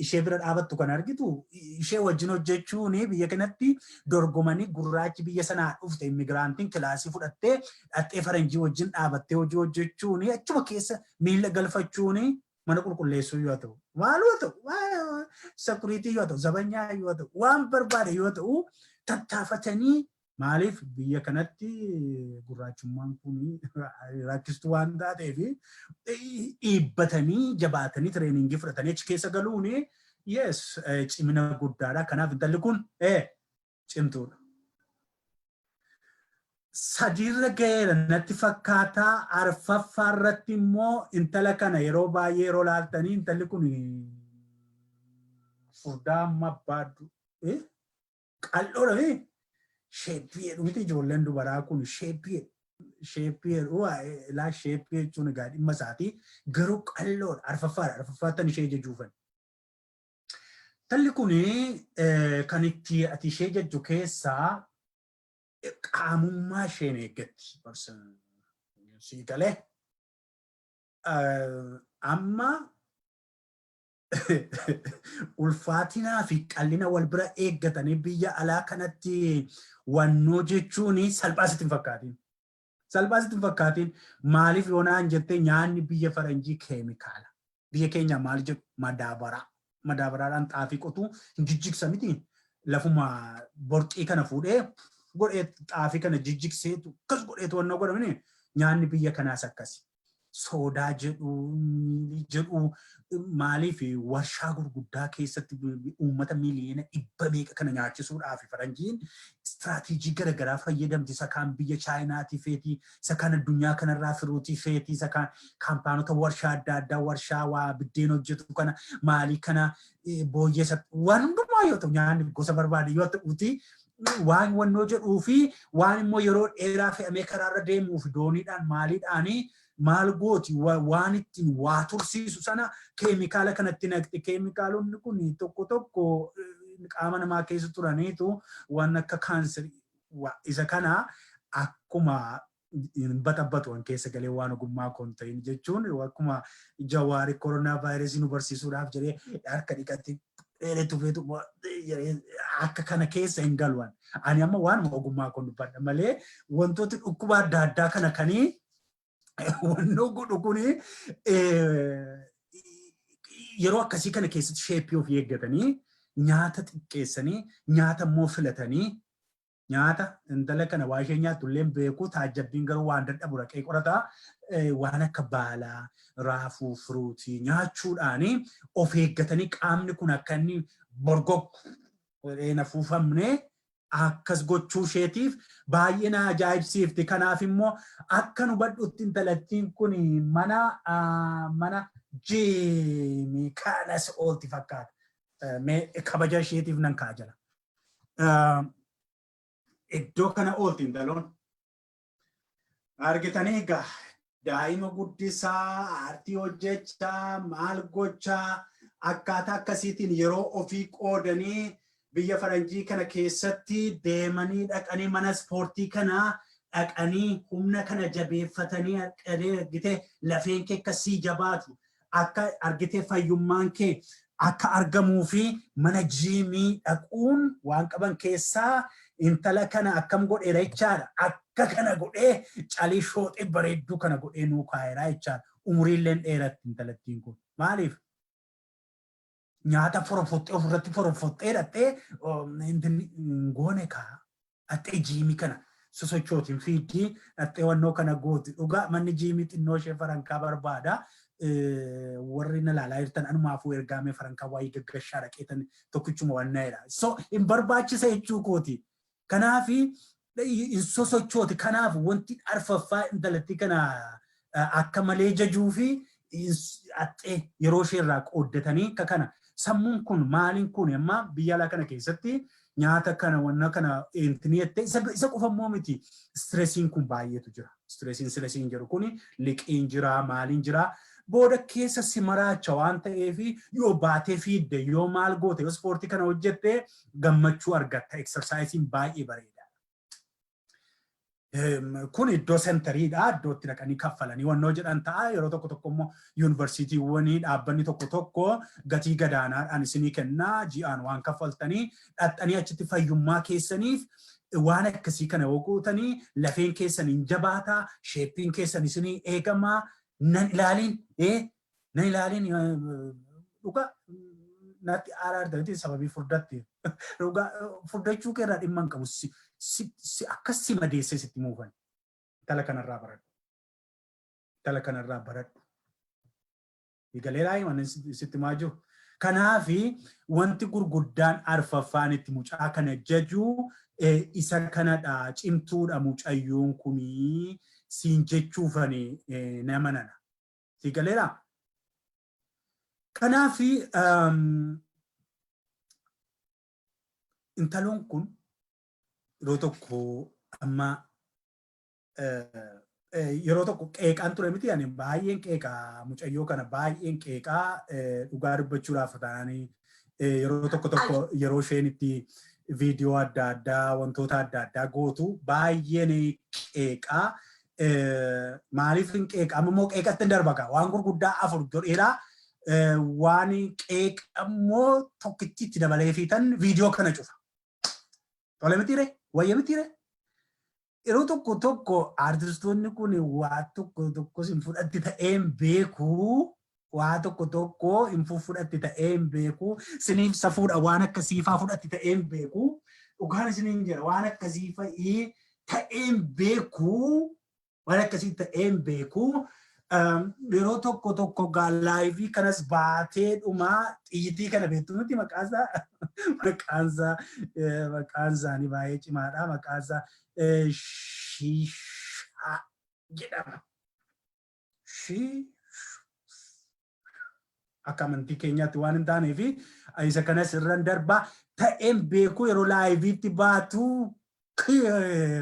[SPEAKER 1] ishee bira dhaabattu kan argitu ishee wajjin hojjechuun biyya kanatti dorgomanii gurraachi biyya sanaa dhufte immigrantiin kilaasii fudhattee dhaxxee faranjii wajjin dhaabattee hojii hojjechuun achuma keessa miila galfachuun, mana qulqulleessuu yoo ta'u, maal yoo ta'u, security yoo ta'u, zabanyaa yoo ta'u, waan barbaade yoo ta'u, tattaafatanii. Maaliif? Biyya kanatti gurraachummaan kun rakkistuu waan taateef dhiibbatanii, jabaatanii, training fudhatanii achi keessa galuun, yes, cimina guddaadha. Kanaaf intalli kun cimtuudha. Sadiirra ga'eera natti fakkaataa. Arfaffaa irratti immoo intala kana yeroo baay'ee yeroo laaltanii intalli kun furdaa amma abbaaddu qal'oodha. Shape jedhu miti ijoolleen dubaraa kun, shape shape jedhu laa. Shape jechuun egaa dhimma isaati, garuu qal'oodha. Arfaffaadha, arfaffaattan ishee jajuufan. Intalli kun kan itti ati ishee jajju keessaa qaamummaa isheen eeggatti. Sii galee amma ulfaatinaa fi qallina wal bira eeggatanii biyya alaa kanatti wannoo jechuun salphaa sitti hin fakkaatin. Salphaa sitti hin fakkaatin. Maaliif yoo naan jettee, nyaanni biyya faranjii keemikaala. Biyya keenya maal jedhu, madaabaraa. Madaabaraadhaan xaafii qotuu hin jijjigsa miti. Lafuma borxii kana fuudhee godhee xaafii kana jijjigseetu akkas godheetu wannoo godhamini, nyaanni biyya kanaas akkasi. Soda jedhu, jedhu, maaliif warshaa gurguddaa keessatti uummata miliyoona 100 meeqa kana nyaachisuudhaaf faranjiin strategy garaagaraa fayyadamti. Isa kaan biyya Chaayinaatii feetii, isa kaan addunyaa kanarraa firuutii feetii, isa kaan kaampaanota warshaa adda addaa, warshaa waa biddeen hojjetu kana, maalii kana, booyyee, waan hundumaa yoo ta'u, nyaanni gosa barbaade yoo ta'uti, waan wannoo jedhuu fi waan immoo yeroo dheeraa fe'amee karaarra deemuuf dooniidhaan maaliidhaanii maal gooti, waan ittiin waa tursiisu sana keemikaala kanatti naqxi. Keemikaalonni kun tokko tokko qaama namaa keessa turaniitu waan akka kaanserii isa kana akkuma hin baxabbatu waan keessa galee waan ogummaa koon ta'in jechuun, akkuma Jawaari koronaa vaayirasii nu barsiisuudhaaf jedhee harka dhiqatti dheeree tufeetu akka kana keessa hin galuwan. Ani amma waan ogummaa koon dubbadha malee, wantooti dhukkuba adda addaa kana kanii wannoo godhu kuni yeroo akkasii kana keessatti shape ofii eeggatanii, nyaata xiqqeessanii, nyaata immoo filatanii, nyaata intala kana waa isheen nyaattu illee beeku. Taajjabbiin garuu waan dadhabu dhaqee qorataa, waan akka baalaa, raafuu, fruit nyaachuudhaanii of eeggatanii, qaamni kun akka inni borgoggu godhee na fuufamne akkas gochuu isheetiif baay'ee na ajaa'ibsiifti. Kanaaf immoo akka nu badhutti intalattiin kun mana gym kanas oolti fakkaata. Mee kabaja isheetiif nan ka'a jala. Iddoo kana oolti intaloon. Argitanii egaa, daa'ima guddisaa, aartii hojjechaa, maal gochaa, akkaataa akkasiitiin yeroo ofii qoodanii biyya faranjii kana keessatti deemanii dhaqanii mana ispoortii kana dhaqanii humna kana jabeeffatanii, argitee, lafeen kee akkasii jabaatu, akka argitee fayyummaan kee akka argamuu fi mana gym dhaquun waan qaban keessaa intala kana akkam godheera jechaadha. Akka kana godhee calii shooxee bareedduu kana godhee nuu kaa'eera jechaadha. Umuriilleen dheeratti intalattiin kun. Maaliif? Nyaata forfoxxee, ofirratti forfoxxee dhattee hin goone kaa. Dhattee gym kana sosochootiin fiiddii, dhattee wannoo kana gooti. Dhugaa manni gym xinnoo ishee farankaa barbaada. Warri na ilaalaa jirtan anumaafuu ergaamee farankaa waayee gaggashaa dhaqeetan tokkichuma wannaa'edha. So hin barbaachisa jechuu kooti. Kanaafi hin sosochooti. Kanaaf wanti arfaffaa intalattii kana akka malee jajuu fi axxee yeroo ishee irraa qooddatanii akka kana sammuun kun maaliin kun amma biyya alaa kana keessatti nyaata kana wanna kana intini jettee isa qofa immoo miti, stressiin kun baay'eetu jira. Stressiin jedhu kun liqiin jira, maaliin jira. Booda keessa si maraacha waan ta'eef, yoo baatee fiidde, yoo maal goote, yoo ispoortii kana hojjette gammachuu argatta. Exerciseiin baay'ee bareeda. Kun iddoo centeriidha. Iddoo itti dhaqanii kaffalanii wannoo jedhan ta'a. Yeroo tokko tokko immoo yuunivarsiitiiwwanii, dhaabbanni tokko tokko gatii gadaanaadhaan isinii kennaa, ji'aan waan kaffaltanii dhaxxanii achitti fayyummaa keessaniif waan akkasii kana yoo gootanii lafeen keessan hin jabaataa, shapeiin keessan isinii eegamaa. Nan ilaaliin, nan ilaaliin, dhugaa natti araartanitti sababii furdatti, dhugaa furdachuu keerraa dhimma hin qabu, si akkas si madeessee sitti muufan. Intala kanarraa baradhu. Intala kanarraa baradhu. Galeeraa himan sitti maa jiru. Kanaafi wanti gurguddaan arfaffaan itti mucaa kana jajuu isa kanadha. Cimtuudha mucayyoon kunii siin jechuufani nama nana. Si galeeraa? Kanaafi intaloon kun yeroo tokko amma yeroo tokko qeeqaan ture miti, ani baay'een qeeqaa mucayyoo kana, baay'een qeeqaa. Dhugaa dubbachuudhaaf ta'anii yeroo tokko tokko yeroo isheen itti viidiyoo adda addaa, wantoota adda addaa gootu baay'een qeeqaa. Maaliif hin qeeqa? Amma immoo qeeqatti hin darba gaa, waan gurguddaa afur godheeraa, waan qeeqa immoo tokkitti itti dabalee fiitan viidiyoo kana cufa. Tole mitiire? Wayya mitiire? Yeroo tokko tokko aartistoonni kun waa tokko tokkos hin fudhatti ta'ee hin beeku. Waa tokko tokko hin fudhatti ta'ee hin beeku. Siniif safuudha, waan akkasiifaa fudhatti ta'ee hin beeku. Dhugaan isiniin jira, waan akkasii fa'ii ta'ee hin beeku. Waan akkasii ta'ee hin beeku. Yeroo tokko tokko gaa live kanas baatee dhumaa xiyyitii kana beektu miti. Maqaansaa maqaansaa maqaan isaanii baay'ee cimaadha. Maqaansaa Shiishaa jedhama. Shii akka amantii keenyaatti waan hin taaneef isa kanas irran darbaa. Ta'een beeku yeroo liveitti baatu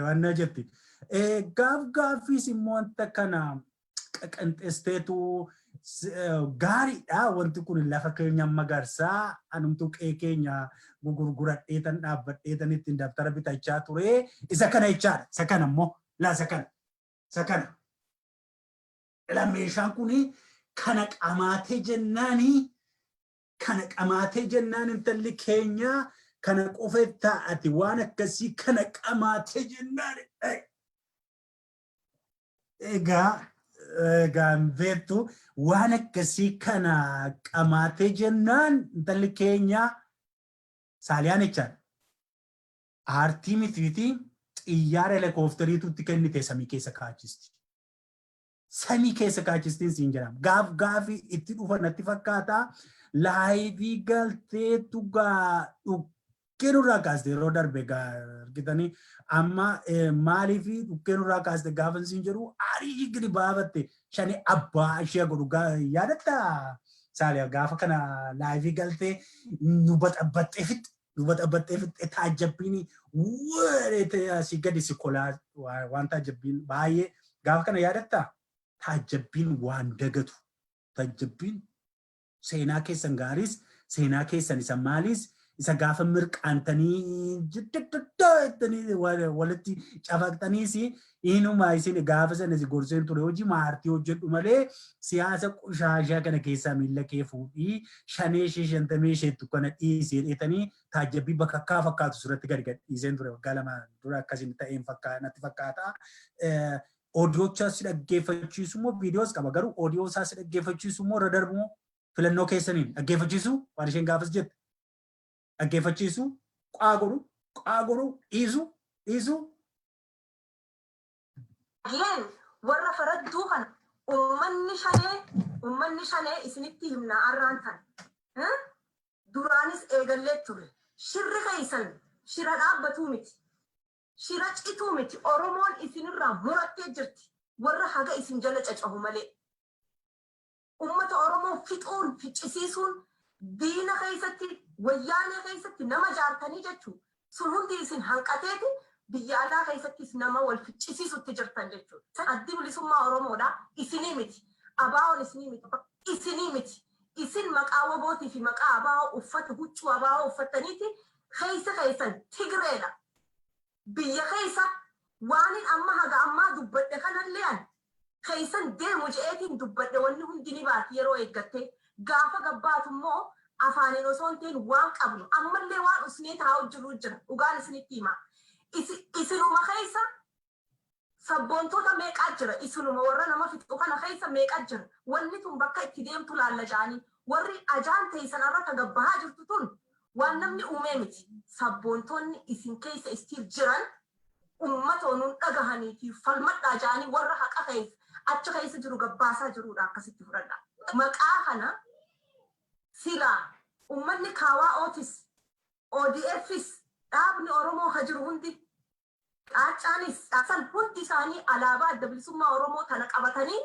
[SPEAKER 1] waan jetti. Gaaf gaaffiis immoo wanta kana qaqanxesteetu gaariidha. Wanti kun lafa keenya magarsaa, anumtuu qe'ee keenya gugurguradheetan dhaabbadheetan ittiin dabtara bitachaa ture. Isa kana jechaadha. Isa kana immoo laa, isa kana. Isa kana. Ila meeshaan kuni kana qamaatee jennaani, kana qamaatee jennaan, intalli keenya kana qofa taa'ati waan akkasii kana qamaatee jennaan. Egaa beektu, waan akkasii kana qamaatee jennaan intalli keenya Saaliyaan jechaadha. Aartii mitiiti, xiyyaara helikooftariitu itti kennite, samii keessa kaachisti. Samii keessa kaachistiin siin jedhama. Gaaf gaafii itti dhufa natti fakkaata. Live galteetu gaa dhukkee nurraa kaaste yeroo darbe gaa argitanii. Amma maaliif dhukkee nurraa kaaste gaafa siin jedhu, aarii gidi baafatte shani abbaa ishee godhu yaadatta, Saaliyaa? Gaafa kana live galtee nu baxabbaxxee fixxe, nu baxabbaxxee fixxe. Taajjabbiin asii gadi si kolaa waan taajjabbiin baay'ee gaafa kana yaadatta. Taajjabbiin waan dagatu, taajjabbiin seenaa keessan gaariis, seenaa keessan isa maaliis, isa gaafa mirqaantanii jettanii walitti cafaqxaniis inuma isin gaafa sana si gorseen ture, hojii maartii hojjedhu malee siyaasa qushaashaa kana keessaa miilla kee fuudhii, shanee ishee 50 isheettu kana dhiisee dheetanii taajjabbii bakakkaa fakkaatu sirratti gadi gadhiiseen ture waggaa 2 dura akkasiin ta'een natti fakkaata. Audio si dhaggeeffachiisu immoo, viidiyoos qaba garuu audio isaa si dhaggeeffachiisu immoo irra darbu filannoo keessaniin dhaggeeffachiisu, waan isheen gaafas jette dhaggeeffachiisu, qaa godhu, qaa godhu, dhiisu, dhiisu.
[SPEAKER 2] Geen warra faradduu kana, uummanni shanee isinitti himna arraan tan. Duraanis eegallee ture. Shirri keessan shira dhaabbatuu miti. Shira cituu miti. Oromoon isinirraa murattee jirti. Warra haga isin jala cacahu malee. Uummata Oromoo fixuun, ficcisiisuun, diina keessatti, wayyaanee keessatti nama jaartanii jechuudha. Sun hundi isin hanqateeti biyya alaa keessattis nama wal ficcisiisutti jirtan jechuudha. Addi Bilisummaa Oromoodha. Isinii miti. Abaawoon isinii miti. Isinii miti. Isin maqaa WBOtii fi maqaa abaawoo uffata huccuu abaawoo uffattaniiti keessa keessan Tigreedha. Biyya keessa waanin amma haga ammaa dubbadhe kanallee an keessan deemu je'eetiin dubbadhe, wanni hundi ni baati yeroo eeggatte. Gaafa gabbaatu immoo afaaniin osoo hin ta'in waan qabnu ammallee waan usnee taa'u jiru jira, dhugaan isinitti hima. Isinuma keessa sabboontota meeqaa jira? Isinuma warra nama fixu kana keessa meeqaa jira? Wanni tun bakka itti deemtu laalla ja'anii warri ajaan teessan irra tagabbahaa jirtu tun waan namni uumee miti. Sabboontonni isin keessa istiir jiran ummata nuun dhagahanii fi falmadhaa ja'anii warra haqa keessa achi keessa jiru gabbaasaa jirudha, akkasitti fudhadha. Maqaa kana silaa ummanni KWOtis, ODFs, dhaabni Oromoo ka jiru hundi, qaaccaanis san hundi isaanii alaabaa Adda Bilisummaa Oromoo tana qabatanii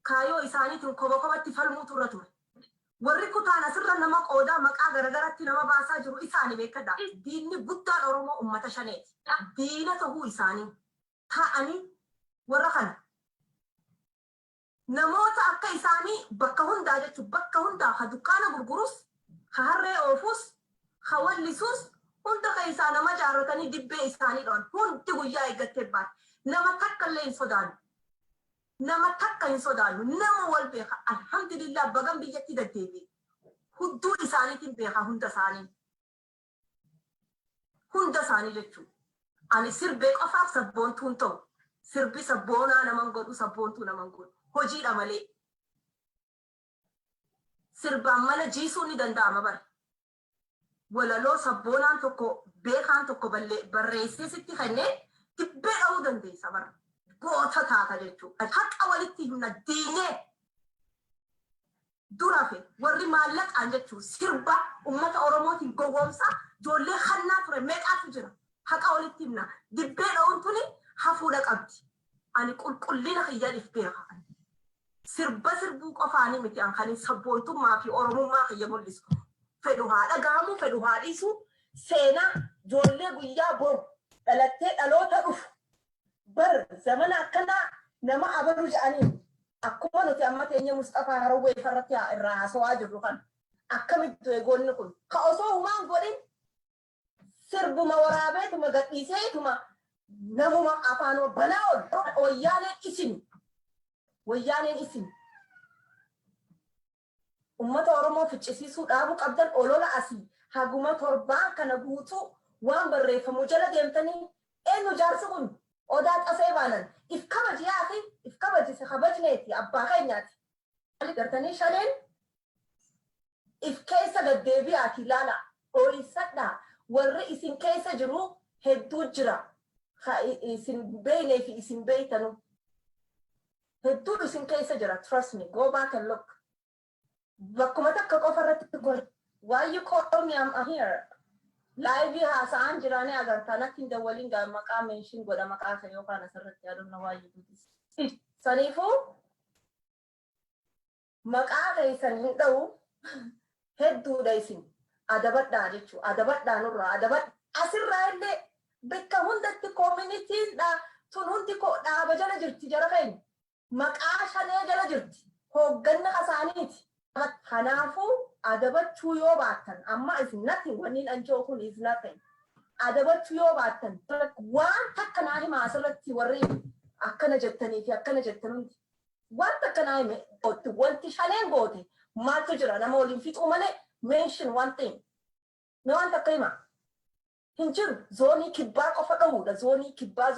[SPEAKER 2] kaayoo isaaniitiin koba kobatti falmuutu irra ture. Warri kutaan asirra nama qoodaa maqaa garagaratti nama baasaa jiru isaani beekadha. Diinni guddaan Oromoo ummata shaneeti. Diina tahuu isaanii taa'anii warra kana. Namoota akka isaanii bakka hundaa jechuun bakka hundaa ha dukkaana gurgurus, ha harree oofus, ha wallisuus, hunda keessaa nama jaarratanii dibbee isaanii dhawan hundi guyyaa eeggattee baate. Nama takka illee hin sodaannu. Nama takka hin sodaannu. Nama wal beeka. Alhamdulillah, bagan biyyatti deddeebi'e. Hudduu isaaniitiin beeka hunda isaanii. Hunda isaanii jechuudha. Ani sirbee qofaaf sabboontuun ta'u. Sirbi sabboonaa naman godhu, sabboontuu naman godhu. Hojiidha malee. Sirbaan mana jiisuun ni danda'ama bara. Walaloo sabboonaan tokko, beekaan tokko barreessee sitti kennee dibbee dha'uu dandeessa bara. Goota taata jechuudha. Haqa walitti himna diinee durafe warri maallaqaan jechuun sirba ummata Oromootiin gowwoomsaa ijoollee hannaa ture meeqaatu jira. Haqa walitti himna. Dibbee dha'uun tuni hafuudha qabdi. Ani qulqullina kiyyan if beeka. Sirba sirbuu qofaanii miti an kan sabboontummaa fi Oromummaa kiyya mul'isu. Fedhu haa dhagahamu, fedhu haa dhiisu. Seenaa ijoollee guyyaa boru dhalattee dhaloota dhufu. Bar zamana akkanaa nama abalu jedhanii akkuma nuti amma teenya Mustafaa Harawwee irratti irraa haasawaa jirru kan akkamitti eegoonni kun ka osoo humaan godhin sirbuma waraabeetuma gadhiiseetuma namuma afaan banaa ol. Wayyaaneen isin, wayyaaneen isin ummata Oromoo ficcisiisuu dhaabuu qabdan. Olola asii haguma 7 kana guutuu waan barreeffamu jala deemtanii, eenyu jaarsi kun? Odaa xasee baanan if kabaji yaafi if kabajise kabajneeti abbaa keenyaati. Gartanii shaneen if keessa gaddeebi'aati ilaala, dhooysadhaa. Warri isin keessa jiru hedduu jira, isin beeynee fi isin beeytanu hedduu isin keessa jira. Trust me, go back and look. Bakkuma takka qofa irratti. Why you call me? I'm here live haasa'aan jiraanii agartaa. Natti hin dawwaliin gaa. Maqaa mention godha maqaa kee yookaan asirratti. I don't know why you do this. Saniifuu maqaa keessan hin dha'u. Hedduudha isin. Adabadhaa jechuu, adabadhaa, nurraa adabadha. Asirraa illee bakka hundatti communityn tun hundi dhaaba jala jirti. Jara keenya maqaa shanee jala jirti, hoogganna kasaaniiti. Kanaafuu adabachuu yoo baattan, amma is nothing, wanniin anjoo kun is nothing. Adabachuu yoo baattan, waan takka naa hima asirratti. Warri akkana jettanii fi akkana jettan hundi waan takka naa hime. Wanti shaneen goote maaltu jira nama waliin fixuu malee? Mention one thing. Mee waan takka hima. Hin jiru. Zoonii kibbaa qofa dhowuudha. Zoonii kibbaa,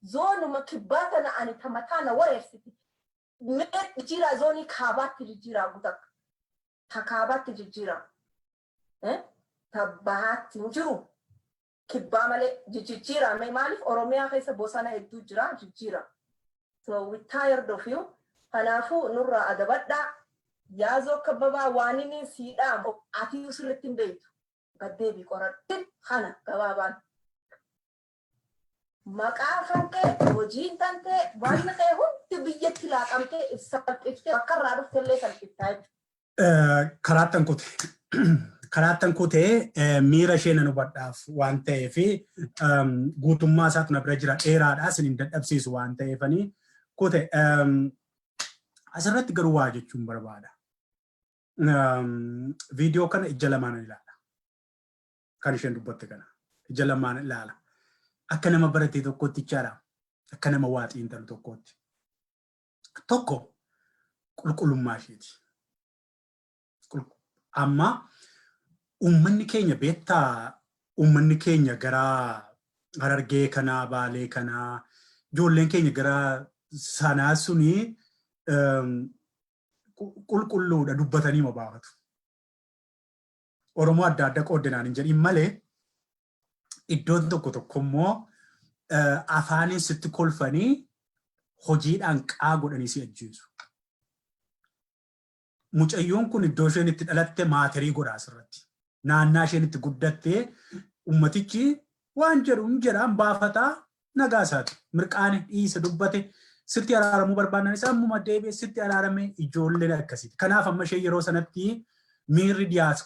[SPEAKER 2] zoonuma kibbaa tana ani tamataa na wareersiti. Mee jijjiiraa, zoonii kaabaatti jijjiiraa, gutakka ta kaabaatti jijjiiraa, ta bahaatti hin jiru kibbaa malee. Jijjiiraa mee. Maaliif? Oromiyaa keessa bosona hedduu jira, jijjiira. So we tired of you. Kanaafuu nurraa adabadhaa. Yaazoo Kabbabaa, waan inni siidhaa ati sirriitti hin beektu, gaddeebii qoradhu. Kana gabaabaan maqaa kan kee, hojiin tantee, waan kee hundi biyyatti laaqamtee salphiftee bakka irraa dhuftellee salphiftaa jechuudha.
[SPEAKER 1] Karaattan kute. Karaattan kutee miira ishee nan hubadhaaf waan ta'eef, guutummaa isaatu na bira jira, dheeraadha, isin hin dadhabsiisu waan ta'eefanii kute. Asirratti garuu waa jechuun barbaada. Viidiyoo kana ija lamaan ilaala. Kan isheen dubbatte kana ija lamaan ilaala. Akka nama baratee tokkotti jechaadha. Akka nama waa xiinxalu tokkotti. Tokko, qulqullummaa isheeti. Amma uummanni keenya, beektaa, uummanni keenya gara Harargee kanaa, Baalee kanaa, ijoolleen keenya gara sanaa suni qulqulluudha, dubbatanii ma baafatu. Oromoo adda adda qoodinaan hin jedhin malee, iddoon tokko tokko immoo afaaniin sitti kolfanii hojiidhaan qaa godhanii si ajjeesu. Mucayyoon kun iddoo isheen itti dhalatte matter godha asirratti. Naannaa isheen itti guddattee ummatichi waan jedhu hin jedhaan baafataa, nagaa isaati. Mirqaane dhiisa dubbate, sitti araaramuu barbaadan isaa ammuma deebi'e sitti araarame, ijoolleen akkasiiti. Kanaaf amma ishee yeroo sanatti miirri dhiyaas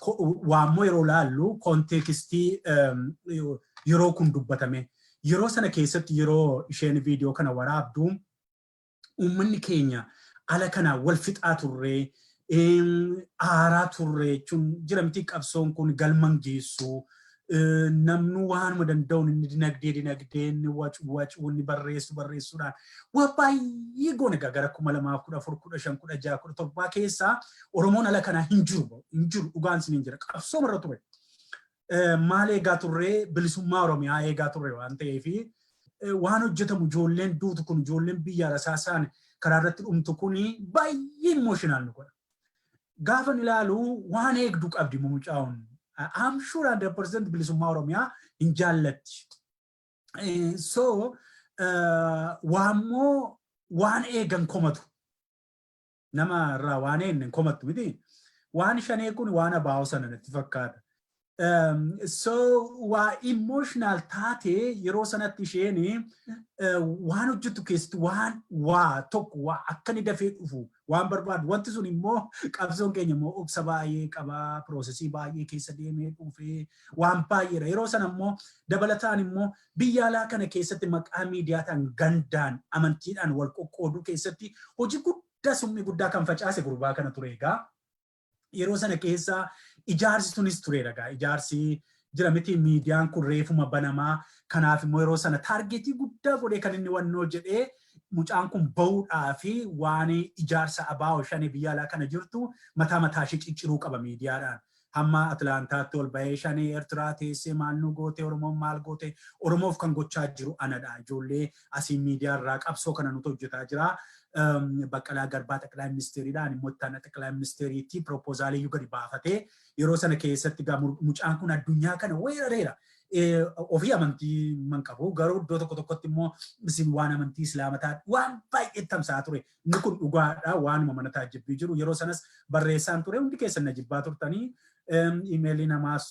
[SPEAKER 1] waammoo yeroo laallu, context yeroo kun dubbatame, yeroo sana keessatti, yeroo isheen viidiyoo kana waraabdu, uummanni keenya ala kanaa wal fixaa turree, aaraa turre jechuun jira miti. Qabsoon kun galman geessu, namni waanuma danda'uun inni dinagdee inni wacu wacu, inni barreessu barreessuudhaan waa baay'ee goone. Gara 2014, 15, 16, 17 keessaa Oromoon ala kanaa hin jiru, hin jiru, dhugaan sin hin jira, qabsoo irra ture. Maal eegaa turree? Bilisummaa Oromiyaa eegaa turre. Waan ta'eef waan hojjetamu, ijoolleen duutu kun, ijoolleen biyya rasaasaan karaa irratti dhumtu kun baay'ee emotional nu godha. Gaafa ilaalu waan eegdu qabdi mucaa'uun. I'm sure 100% bilisummaa Oromiyaa hin jaallatti. So Waammoo waan eegan komatu. Nama irraa waan eegne komattu miti. Waan shanee kun waan abaa'oo sana natti fakkaata. So waa emotional taatee yeroo sanatti isheen waan hojjettu keessatti waan waa tokko waa akka inni dafee dhufu waan barbaadu. Wanti sun immoo qabsoon keenya immoo obsa baay'ee qabaa, process baay'ee keessa deemee dhufee waan baay'eedha. Yeroo sana immoo dabalataan immoo biyya alaa kana keessatti maqaa miidiyaataan gandaan amantiidhaan wal qoqqooduu keessatti hojii guddaa, summii guddaa kan facaase gurbaa kana ture egaa. Yeroo sana keessa ijaarsi sunis tureera egaa. Ijaarsi jira miti, miidiyaan kun reefuma banamaa. Kanaaf immoo yeroo sana target guddaa godhee kan inni wannoo jedhee mucaan kun bahuudhaa fi waan ijaarsa abaa'oo shanii biyya alaa kana jirtu mataa mataa ishee cicciruu qaba miidiyaadhaan. Hamma Atlaantaatti ol bahee shanee Eertiraa teessee maal nu goote, Oromoon maal goote, Oromoof kan gochaa jiru anadha. Ijoollee asiin miidiyaa irraa qabsoo kana nuti hojjetaa jira. Baqqalaa Garbaa xaqilaa ministeeriidhaan immoo itti aanaa xaqilaa ministeeriitti proposal iyyuu gadi baafatee yeroo sana keessatti mucaan kun addunyaa kana weerareera. Ofii amantii man qabu, garuu iddoo tokko tokkotti immoo isin waan amantii islaamataa waan baay'ee tamsa'aa ture. Inni kun dhugaadha, waanuma mana taajjabbii jiru. Yeroo sanas barreessaan ture, hundi keessan na jibbaa turtanii, email namaas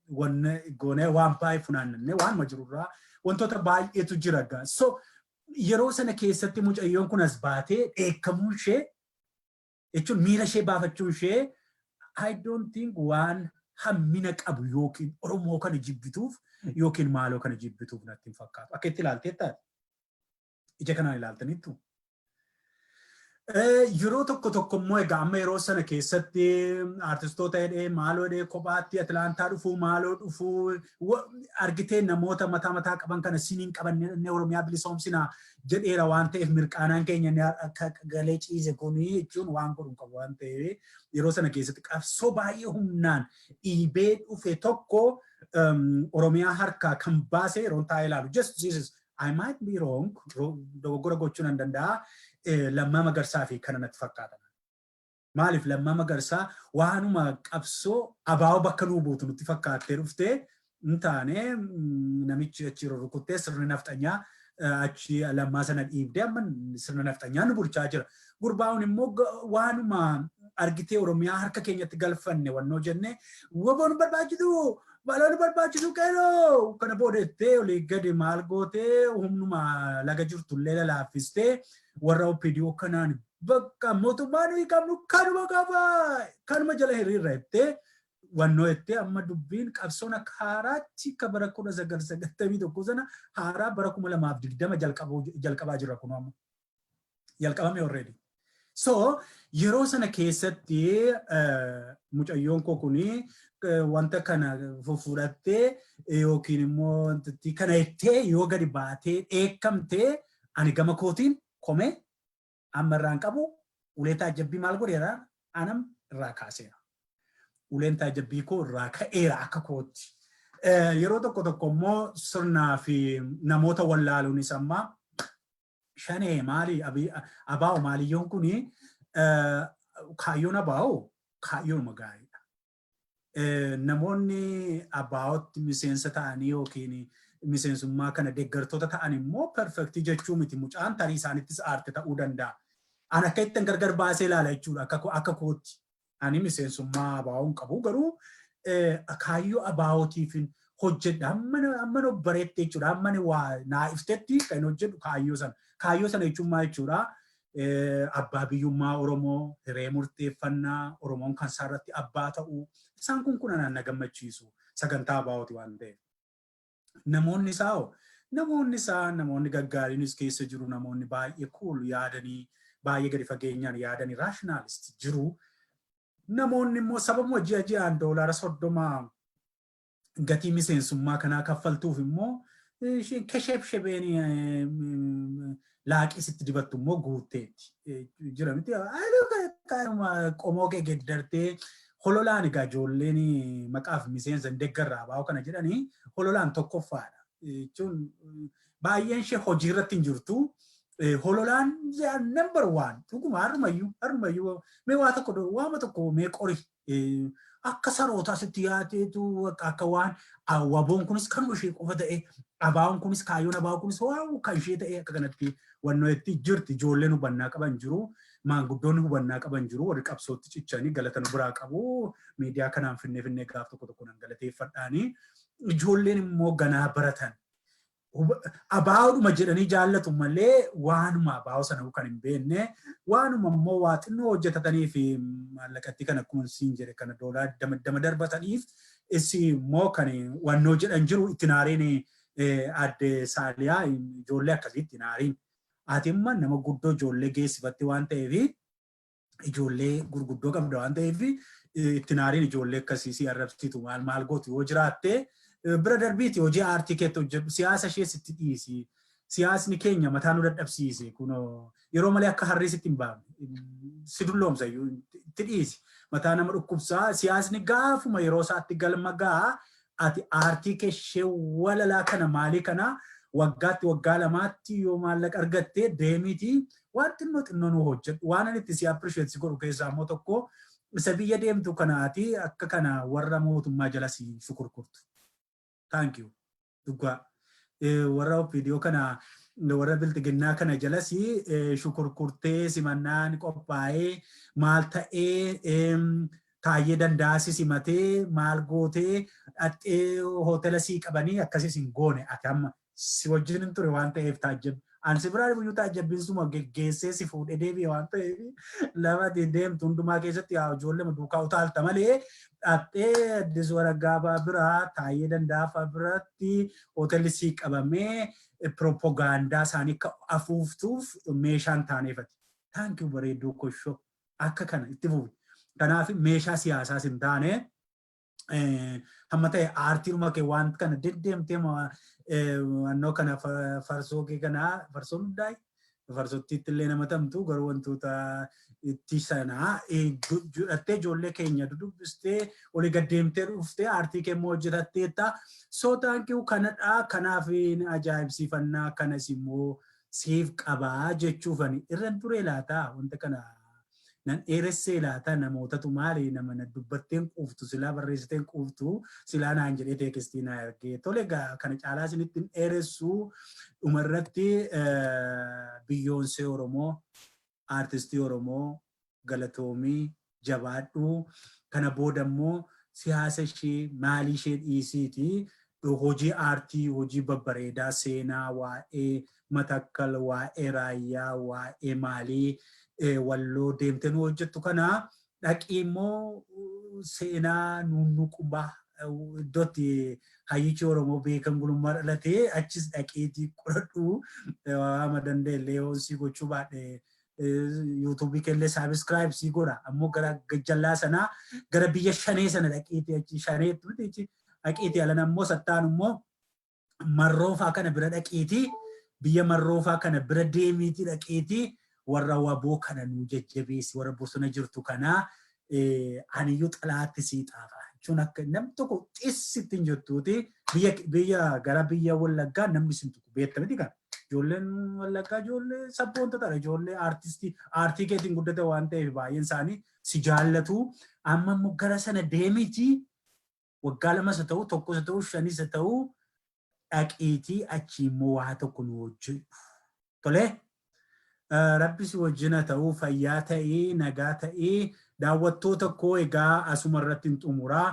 [SPEAKER 1] wanna goonee waan baay'ee funaannannee waanuma jirurraa wantoota baay'eetu jira gaa. So yeroo sana keessatti mucayyoon kun as baatee dheekkamuun ishee jechuun miira ishee baafachuun ishee, I don't think waan hammina qabu yookiin Oromoo kana jibbituuf yookiin maaloo kana jibbituuf natti hin fakkaatu. Akka itti ilaaltee taate ija kanaan ilaaltaniittu. Yeroo tokko tokko immoo egaa amma yeroo sana keessatti artistoota jedhee maaloo jedhee kophaatti Atlaantaa dhufuu, maaloo dhufuu argitee, namoota mataa mataa qaban kana siniin qabanne Oromiyaa bilisoomsinaa jedheera waan ta'eef, mirqaanaan keenya akka galee ciise kuni jechuun waan godhu qabu waan ta'eef, yeroo sana keessatti qabsoo baay'ee humnaan dhiibee dhufe tokko Oromiyaa harkaa kan baase yeroo taa'ee ilaalu. Just this is, I might be wrong, dogoggora gochuu nan danda'a. Lammaa Magarsaa fi kana natti fakkaatan. Maaliif Lammaa Magarsaa waanuma qabsoo abaa'oo bakka nuu buutu nutti fakkaattee dhuftee hin taane, namichi achi rukuttee sirni nafxanyaa achi Lammaa sana dhiibdee amma sirna nafxanyaa nu bulchaa jira. Gurbaa'uun immoo waanuma argitee Oromiyaa harka keenyatti galfanne wannoo jenne, woboon barbaachisu, baloon barbaachisu, qeeroo kana boodettee olii gadi maal gootee humnuma laga jirtullee lalaaffistee warra OPDO kanaan bakka mootummaa nuyi qabnu kanuma qaba, kanuma jala hiriirra jettee wannoo jettee, amma dubbiin qabsoon akka haaraatti akka bara 1991 sana haaraa bara 2020 jalqabaa jira kun amma. Jalqabame already. So yeroo sana keessatti mucayyoon koo kuni wanta kana fudhattee yookiin immoo wantooti kana jettee yoo gadi baatee dheekkamtee, ani gama kootiin komee amma irraan qabu ulee taajjabbii maal godheera, anam irraa kaaseera. Uleen taajjabbii koo irraa ka'eera akka kootti. Yeroo tokko tokko immoo sirnaa fi namoota wallaaluunis amma shanee maali, abaa'o maaliyyoon kuni, kaayyoon abaa'o kaayyoonuma gaariidha. Namoonni abaa'otti miseensa ta'anii yookiin miseensummaa kana deeggartoota ta'an immoo perfect jechuu miti, mucaan tarii isaanittis aarte ta'uu danda'a. An akka ittiin gargar baasee ilaala jechuudha akka kootti. Ani miseensummaa abaa'oo hin qabu, garuu kaayyoo abaa'ootiif hojjedha. Amma of bareetti jechuudha. Amma waa naa iftetti kan hin hojjedhu kaayyoo sana. Kaayyoo sana jechuun maal jechuudha? Abbaa biyyummaa Oromoo, hiree murteeffannaa, Oromoon kan isaarratti abbaa ta'uu. Isaan kun kun anaan na gammachiisu. Sagantaa abaa'ooti waan ta'eef. Namoonni isaa hoo? Namoonni isaa namoonni gaggaariinis keessa jiru, namoonni baay'ee cool yaadanii, baay'ee gadi fageenyaan yaadanii, rationalist jiru. Namoonni immoo sababuma ji'a ji'aan $30 gatii miseensummaa kanaa kaffaltuuf immoo isheen kesheebshebeen laaqii sitti dibattu immoo guutteetti. Jira miti, qomoo kee geddartee hololaan egaa ijoolleen maqaaf miseensa hin deeggarraa abaa'oo kana jedhanii hololaan tokkoffaadha. Jechuun baay'een ishee hojii irratti hin jirtu. Hololaan number one, dhuguma har'umayyuu mee waa tokko waama tokko mee qori Akka sarootaa sitti yaateetu akka waan WBOn kunis kanuma ishee qofa ta'e, ABOn kunis, kaayyoon ABO kunis waan kan ishee ta'e akka kanatti wannoo itti jirti. Ijoolleen hubannaa qaban jiru. Maanguddoonni hubannaa qaban jiru. Warri qabsootti cichanii galata nu biraa qabu. Miidiyaa kanaan finnee finnee gaaf tokko tokko nan galateeffadhaanii. Ijoolleen immoo ganaa baratan. ABOdhuma jedhanii jaallatu malee waanuma ABO sana kan hin beekne, waanuma immoo waa xinnoo hojjetatanii fi maallaqatti kan akkuma siin jedhe kana doolaa dama darbataniif isi immoo kan wannoo jedhan jiru. Itti naariin, adde Saaliyaa, ijoollee akkasiitti naariin. Ati immoo nama guddoo ijoollee geessifatti waan ta'eef, ijoollee gurguddoo qabda waan ta'eef, itti naariin. Ijoollee akkasii si arrabsitu, maal maal gootu yoo jiraatte, bira darbiiti hojii aartii keetti hojjedhu, siyaasa ishee sitti dhiisi. Siyaasni keenya mataa nu dadhabsiise kunoo yeroo malee akka harrii sitti hin baafne si dulloomsa iyyuu, itti dhiisi. Mataa nama dhukkubsaa siyaasni gaafuma yeroo isaatti galma ga'a. Ati aartii kee ishee walalaa kana maalii kana waggaatti waggaa lamaatti yoo maallaqa argatte deemiiti waan xinnoo xinnoo nu hojjedhu. Waan ani itti si appreciate si godhu keessaa immoo tokko isa biyya deemtu kanaati akka kana warra mootummaa jala si shukurkurtu. Thank you. Dhugaa. Warra OPDO kana, warra biltiginnaa kana jalas shukurkurtee simannaan qophaa'ee maal ta'ee, Taayyee Dandaasi simatee maal gootee dhaxxee hoteela sii qabanii akkasis hin goone. Ati amma si wajjin hin ture waan ta'eef taajjab ani si biraa iyyuu taajjabbiin suma geggeessee si fuudhee deebi'e waan ta'eef, lafa ati deemtu hundumaa keessatti yaa ijoollee duukaa utaalta malee dhaxxee Addis Waraggaa biraa, Taayyee Dandaafaa biratti hoteelli sii qabamee pirooppogaandaa isaanii akka afuuftuuf meeshaan taaneefati. Thank you, bareedduu koshoo, akka kana itti fufi. Kanaaf meeshaa siyaasaas hin taane hamma ta'e aartiinuma kee waan kana deddeemtee wannoo kana farsoo kee kana farsoon hundaa'e farsootti illee nama tamtu garuu wantoota itti sanaa jedhattee ijoollee keenya dudubbistee olii gaddeemtee dhuftee aartii kee immoo hojjetatteetta. So thank you, kanadha. Kanaaf ajaa'ibsiifannaa kanas immoo siif qabaa jechuufani irran ture laata. Wanta kana nan dheeressee laata? Namootatu maali nama na dubbatteen quuftu, silaa barreessiteen quuftu silaa naan jedhee text naa ergee. Tole egaa, kana caalaa isinitti hin dheeressu. Dhumarratti biyyoonsee Oromoo, aartistii Oromoo, galatoomii, jabaadhu. Kana booda immoo siyaasa ishee maalii ishee dhiisiiti hojii aartii, hojii babbareedaa, seenaa waa'ee Matakkal, waa'ee Raayyaa, waa'ee maalii Walloo deemtee nu hojjettu kana dhaqii immoo seenaa nuunnuqubaa iddootti hayyichi Oromoo beekan gulummaa dhalatee achis dhaqiitii qoradhu. Waama danda'ellee yoo si gochuu baadhe YouTubeii kellee subscribe sii godha. Ammoo gara gajjallaa sanaa, gara biyya Shanee sana dhaqiitii, achi Shaneetti miti, dhaqiitii alan ammoo sattaan immoo Marroofaa kana bira dhaqiitii, biyya Marroofaa kana bira deemiitii dhaqiitii warra WBO kana nuu jajjabeessi, warra bosona jirtu kanaa aniyyuu xalaatti sii xaafa jechuun akka namni tokko xissitti hin jettuuti. Biyya gara biyya Wallaggaa namni isin tuqu beekta miti kana. Ijoolleen Wallaggaa ijoollee sabboontotadha. Ijoollee aartistii aartii keetiin guddate waan ta'eef baay'een isaanii si jaallatu. Amma immoo gara sana deemiitii waggaa lamas haa ta'u, tokkos haa ta'u, shanis haa ta'u, dhaqiitii achii immoo waa tokko nu hojjedhu. Tolee? Rabbi si wajjin haa ta'u, fayyaa ta'ii, nagaa ta'ii. Daawwattoota koo, egaa asuma irratti hin xumuraa.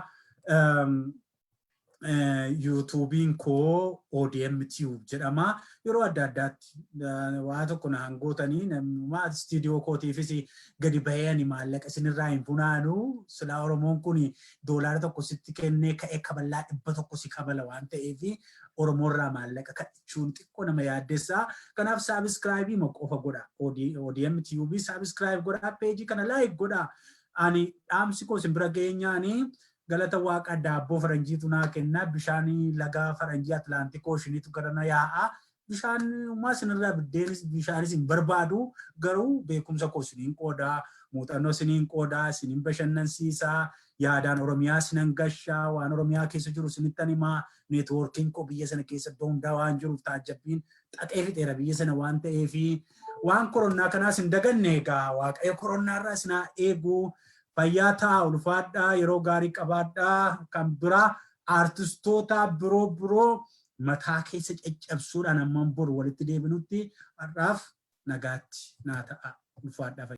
[SPEAKER 1] YouTubeiin koo ODM Tube jedhama. Yeroo adda addaatti waa tokko na hangootanii namummaa istiidiyoo kootiifis gadi bahee ani maallaqa isinirraa hin funaanu. Silaa Oromoon kun $1 sitti kennee ka'ee kaballaa 100 si kabala waan ta'eef Oromoorraa maallaqa kadhachuun xiqqoo nama yaaddessaa. Kanaaf subscribe qofa godha. ODM Tube subscribe godha. Peejii kana like godha. Ani dhaamsi koo isin bira geenyaanii galata Waaqa daabboo faranjiitu naa kenna, bishaan laga faranjii Atlantic Oceaniitu gara na yaa'a. Bishaan uumaa isinirraa biddeenis bishaanis hin barbaadu, garuu beekumsa koo isiniin qoodaa, muuxannoo isiniin qoodaa, isiniin bashannansiisaa, yaadaan Oromiyaa isinan gashaa, waan Oromiyaa keessa jiru isinittan himaa. Networkiin koo biyya sana keessa iddoo hundaa waan jiruuf taajjabbiin xaxee fixeera biyya sana waan ta'eefi waan koronnaa kanaas hin daganne. Egaa Waaqayyo koronnaarraa isinaa eeguu. Fayyaa ta'a, ulfaadhaa, yeroo gaarii qabaadhaa. Kan biraa aartistoota biroo biroo mataa keessa caccabsuudhaan ammaan boru walitti deebinutti har'aaf nagaatti naa ta'a, ulfaadhaa.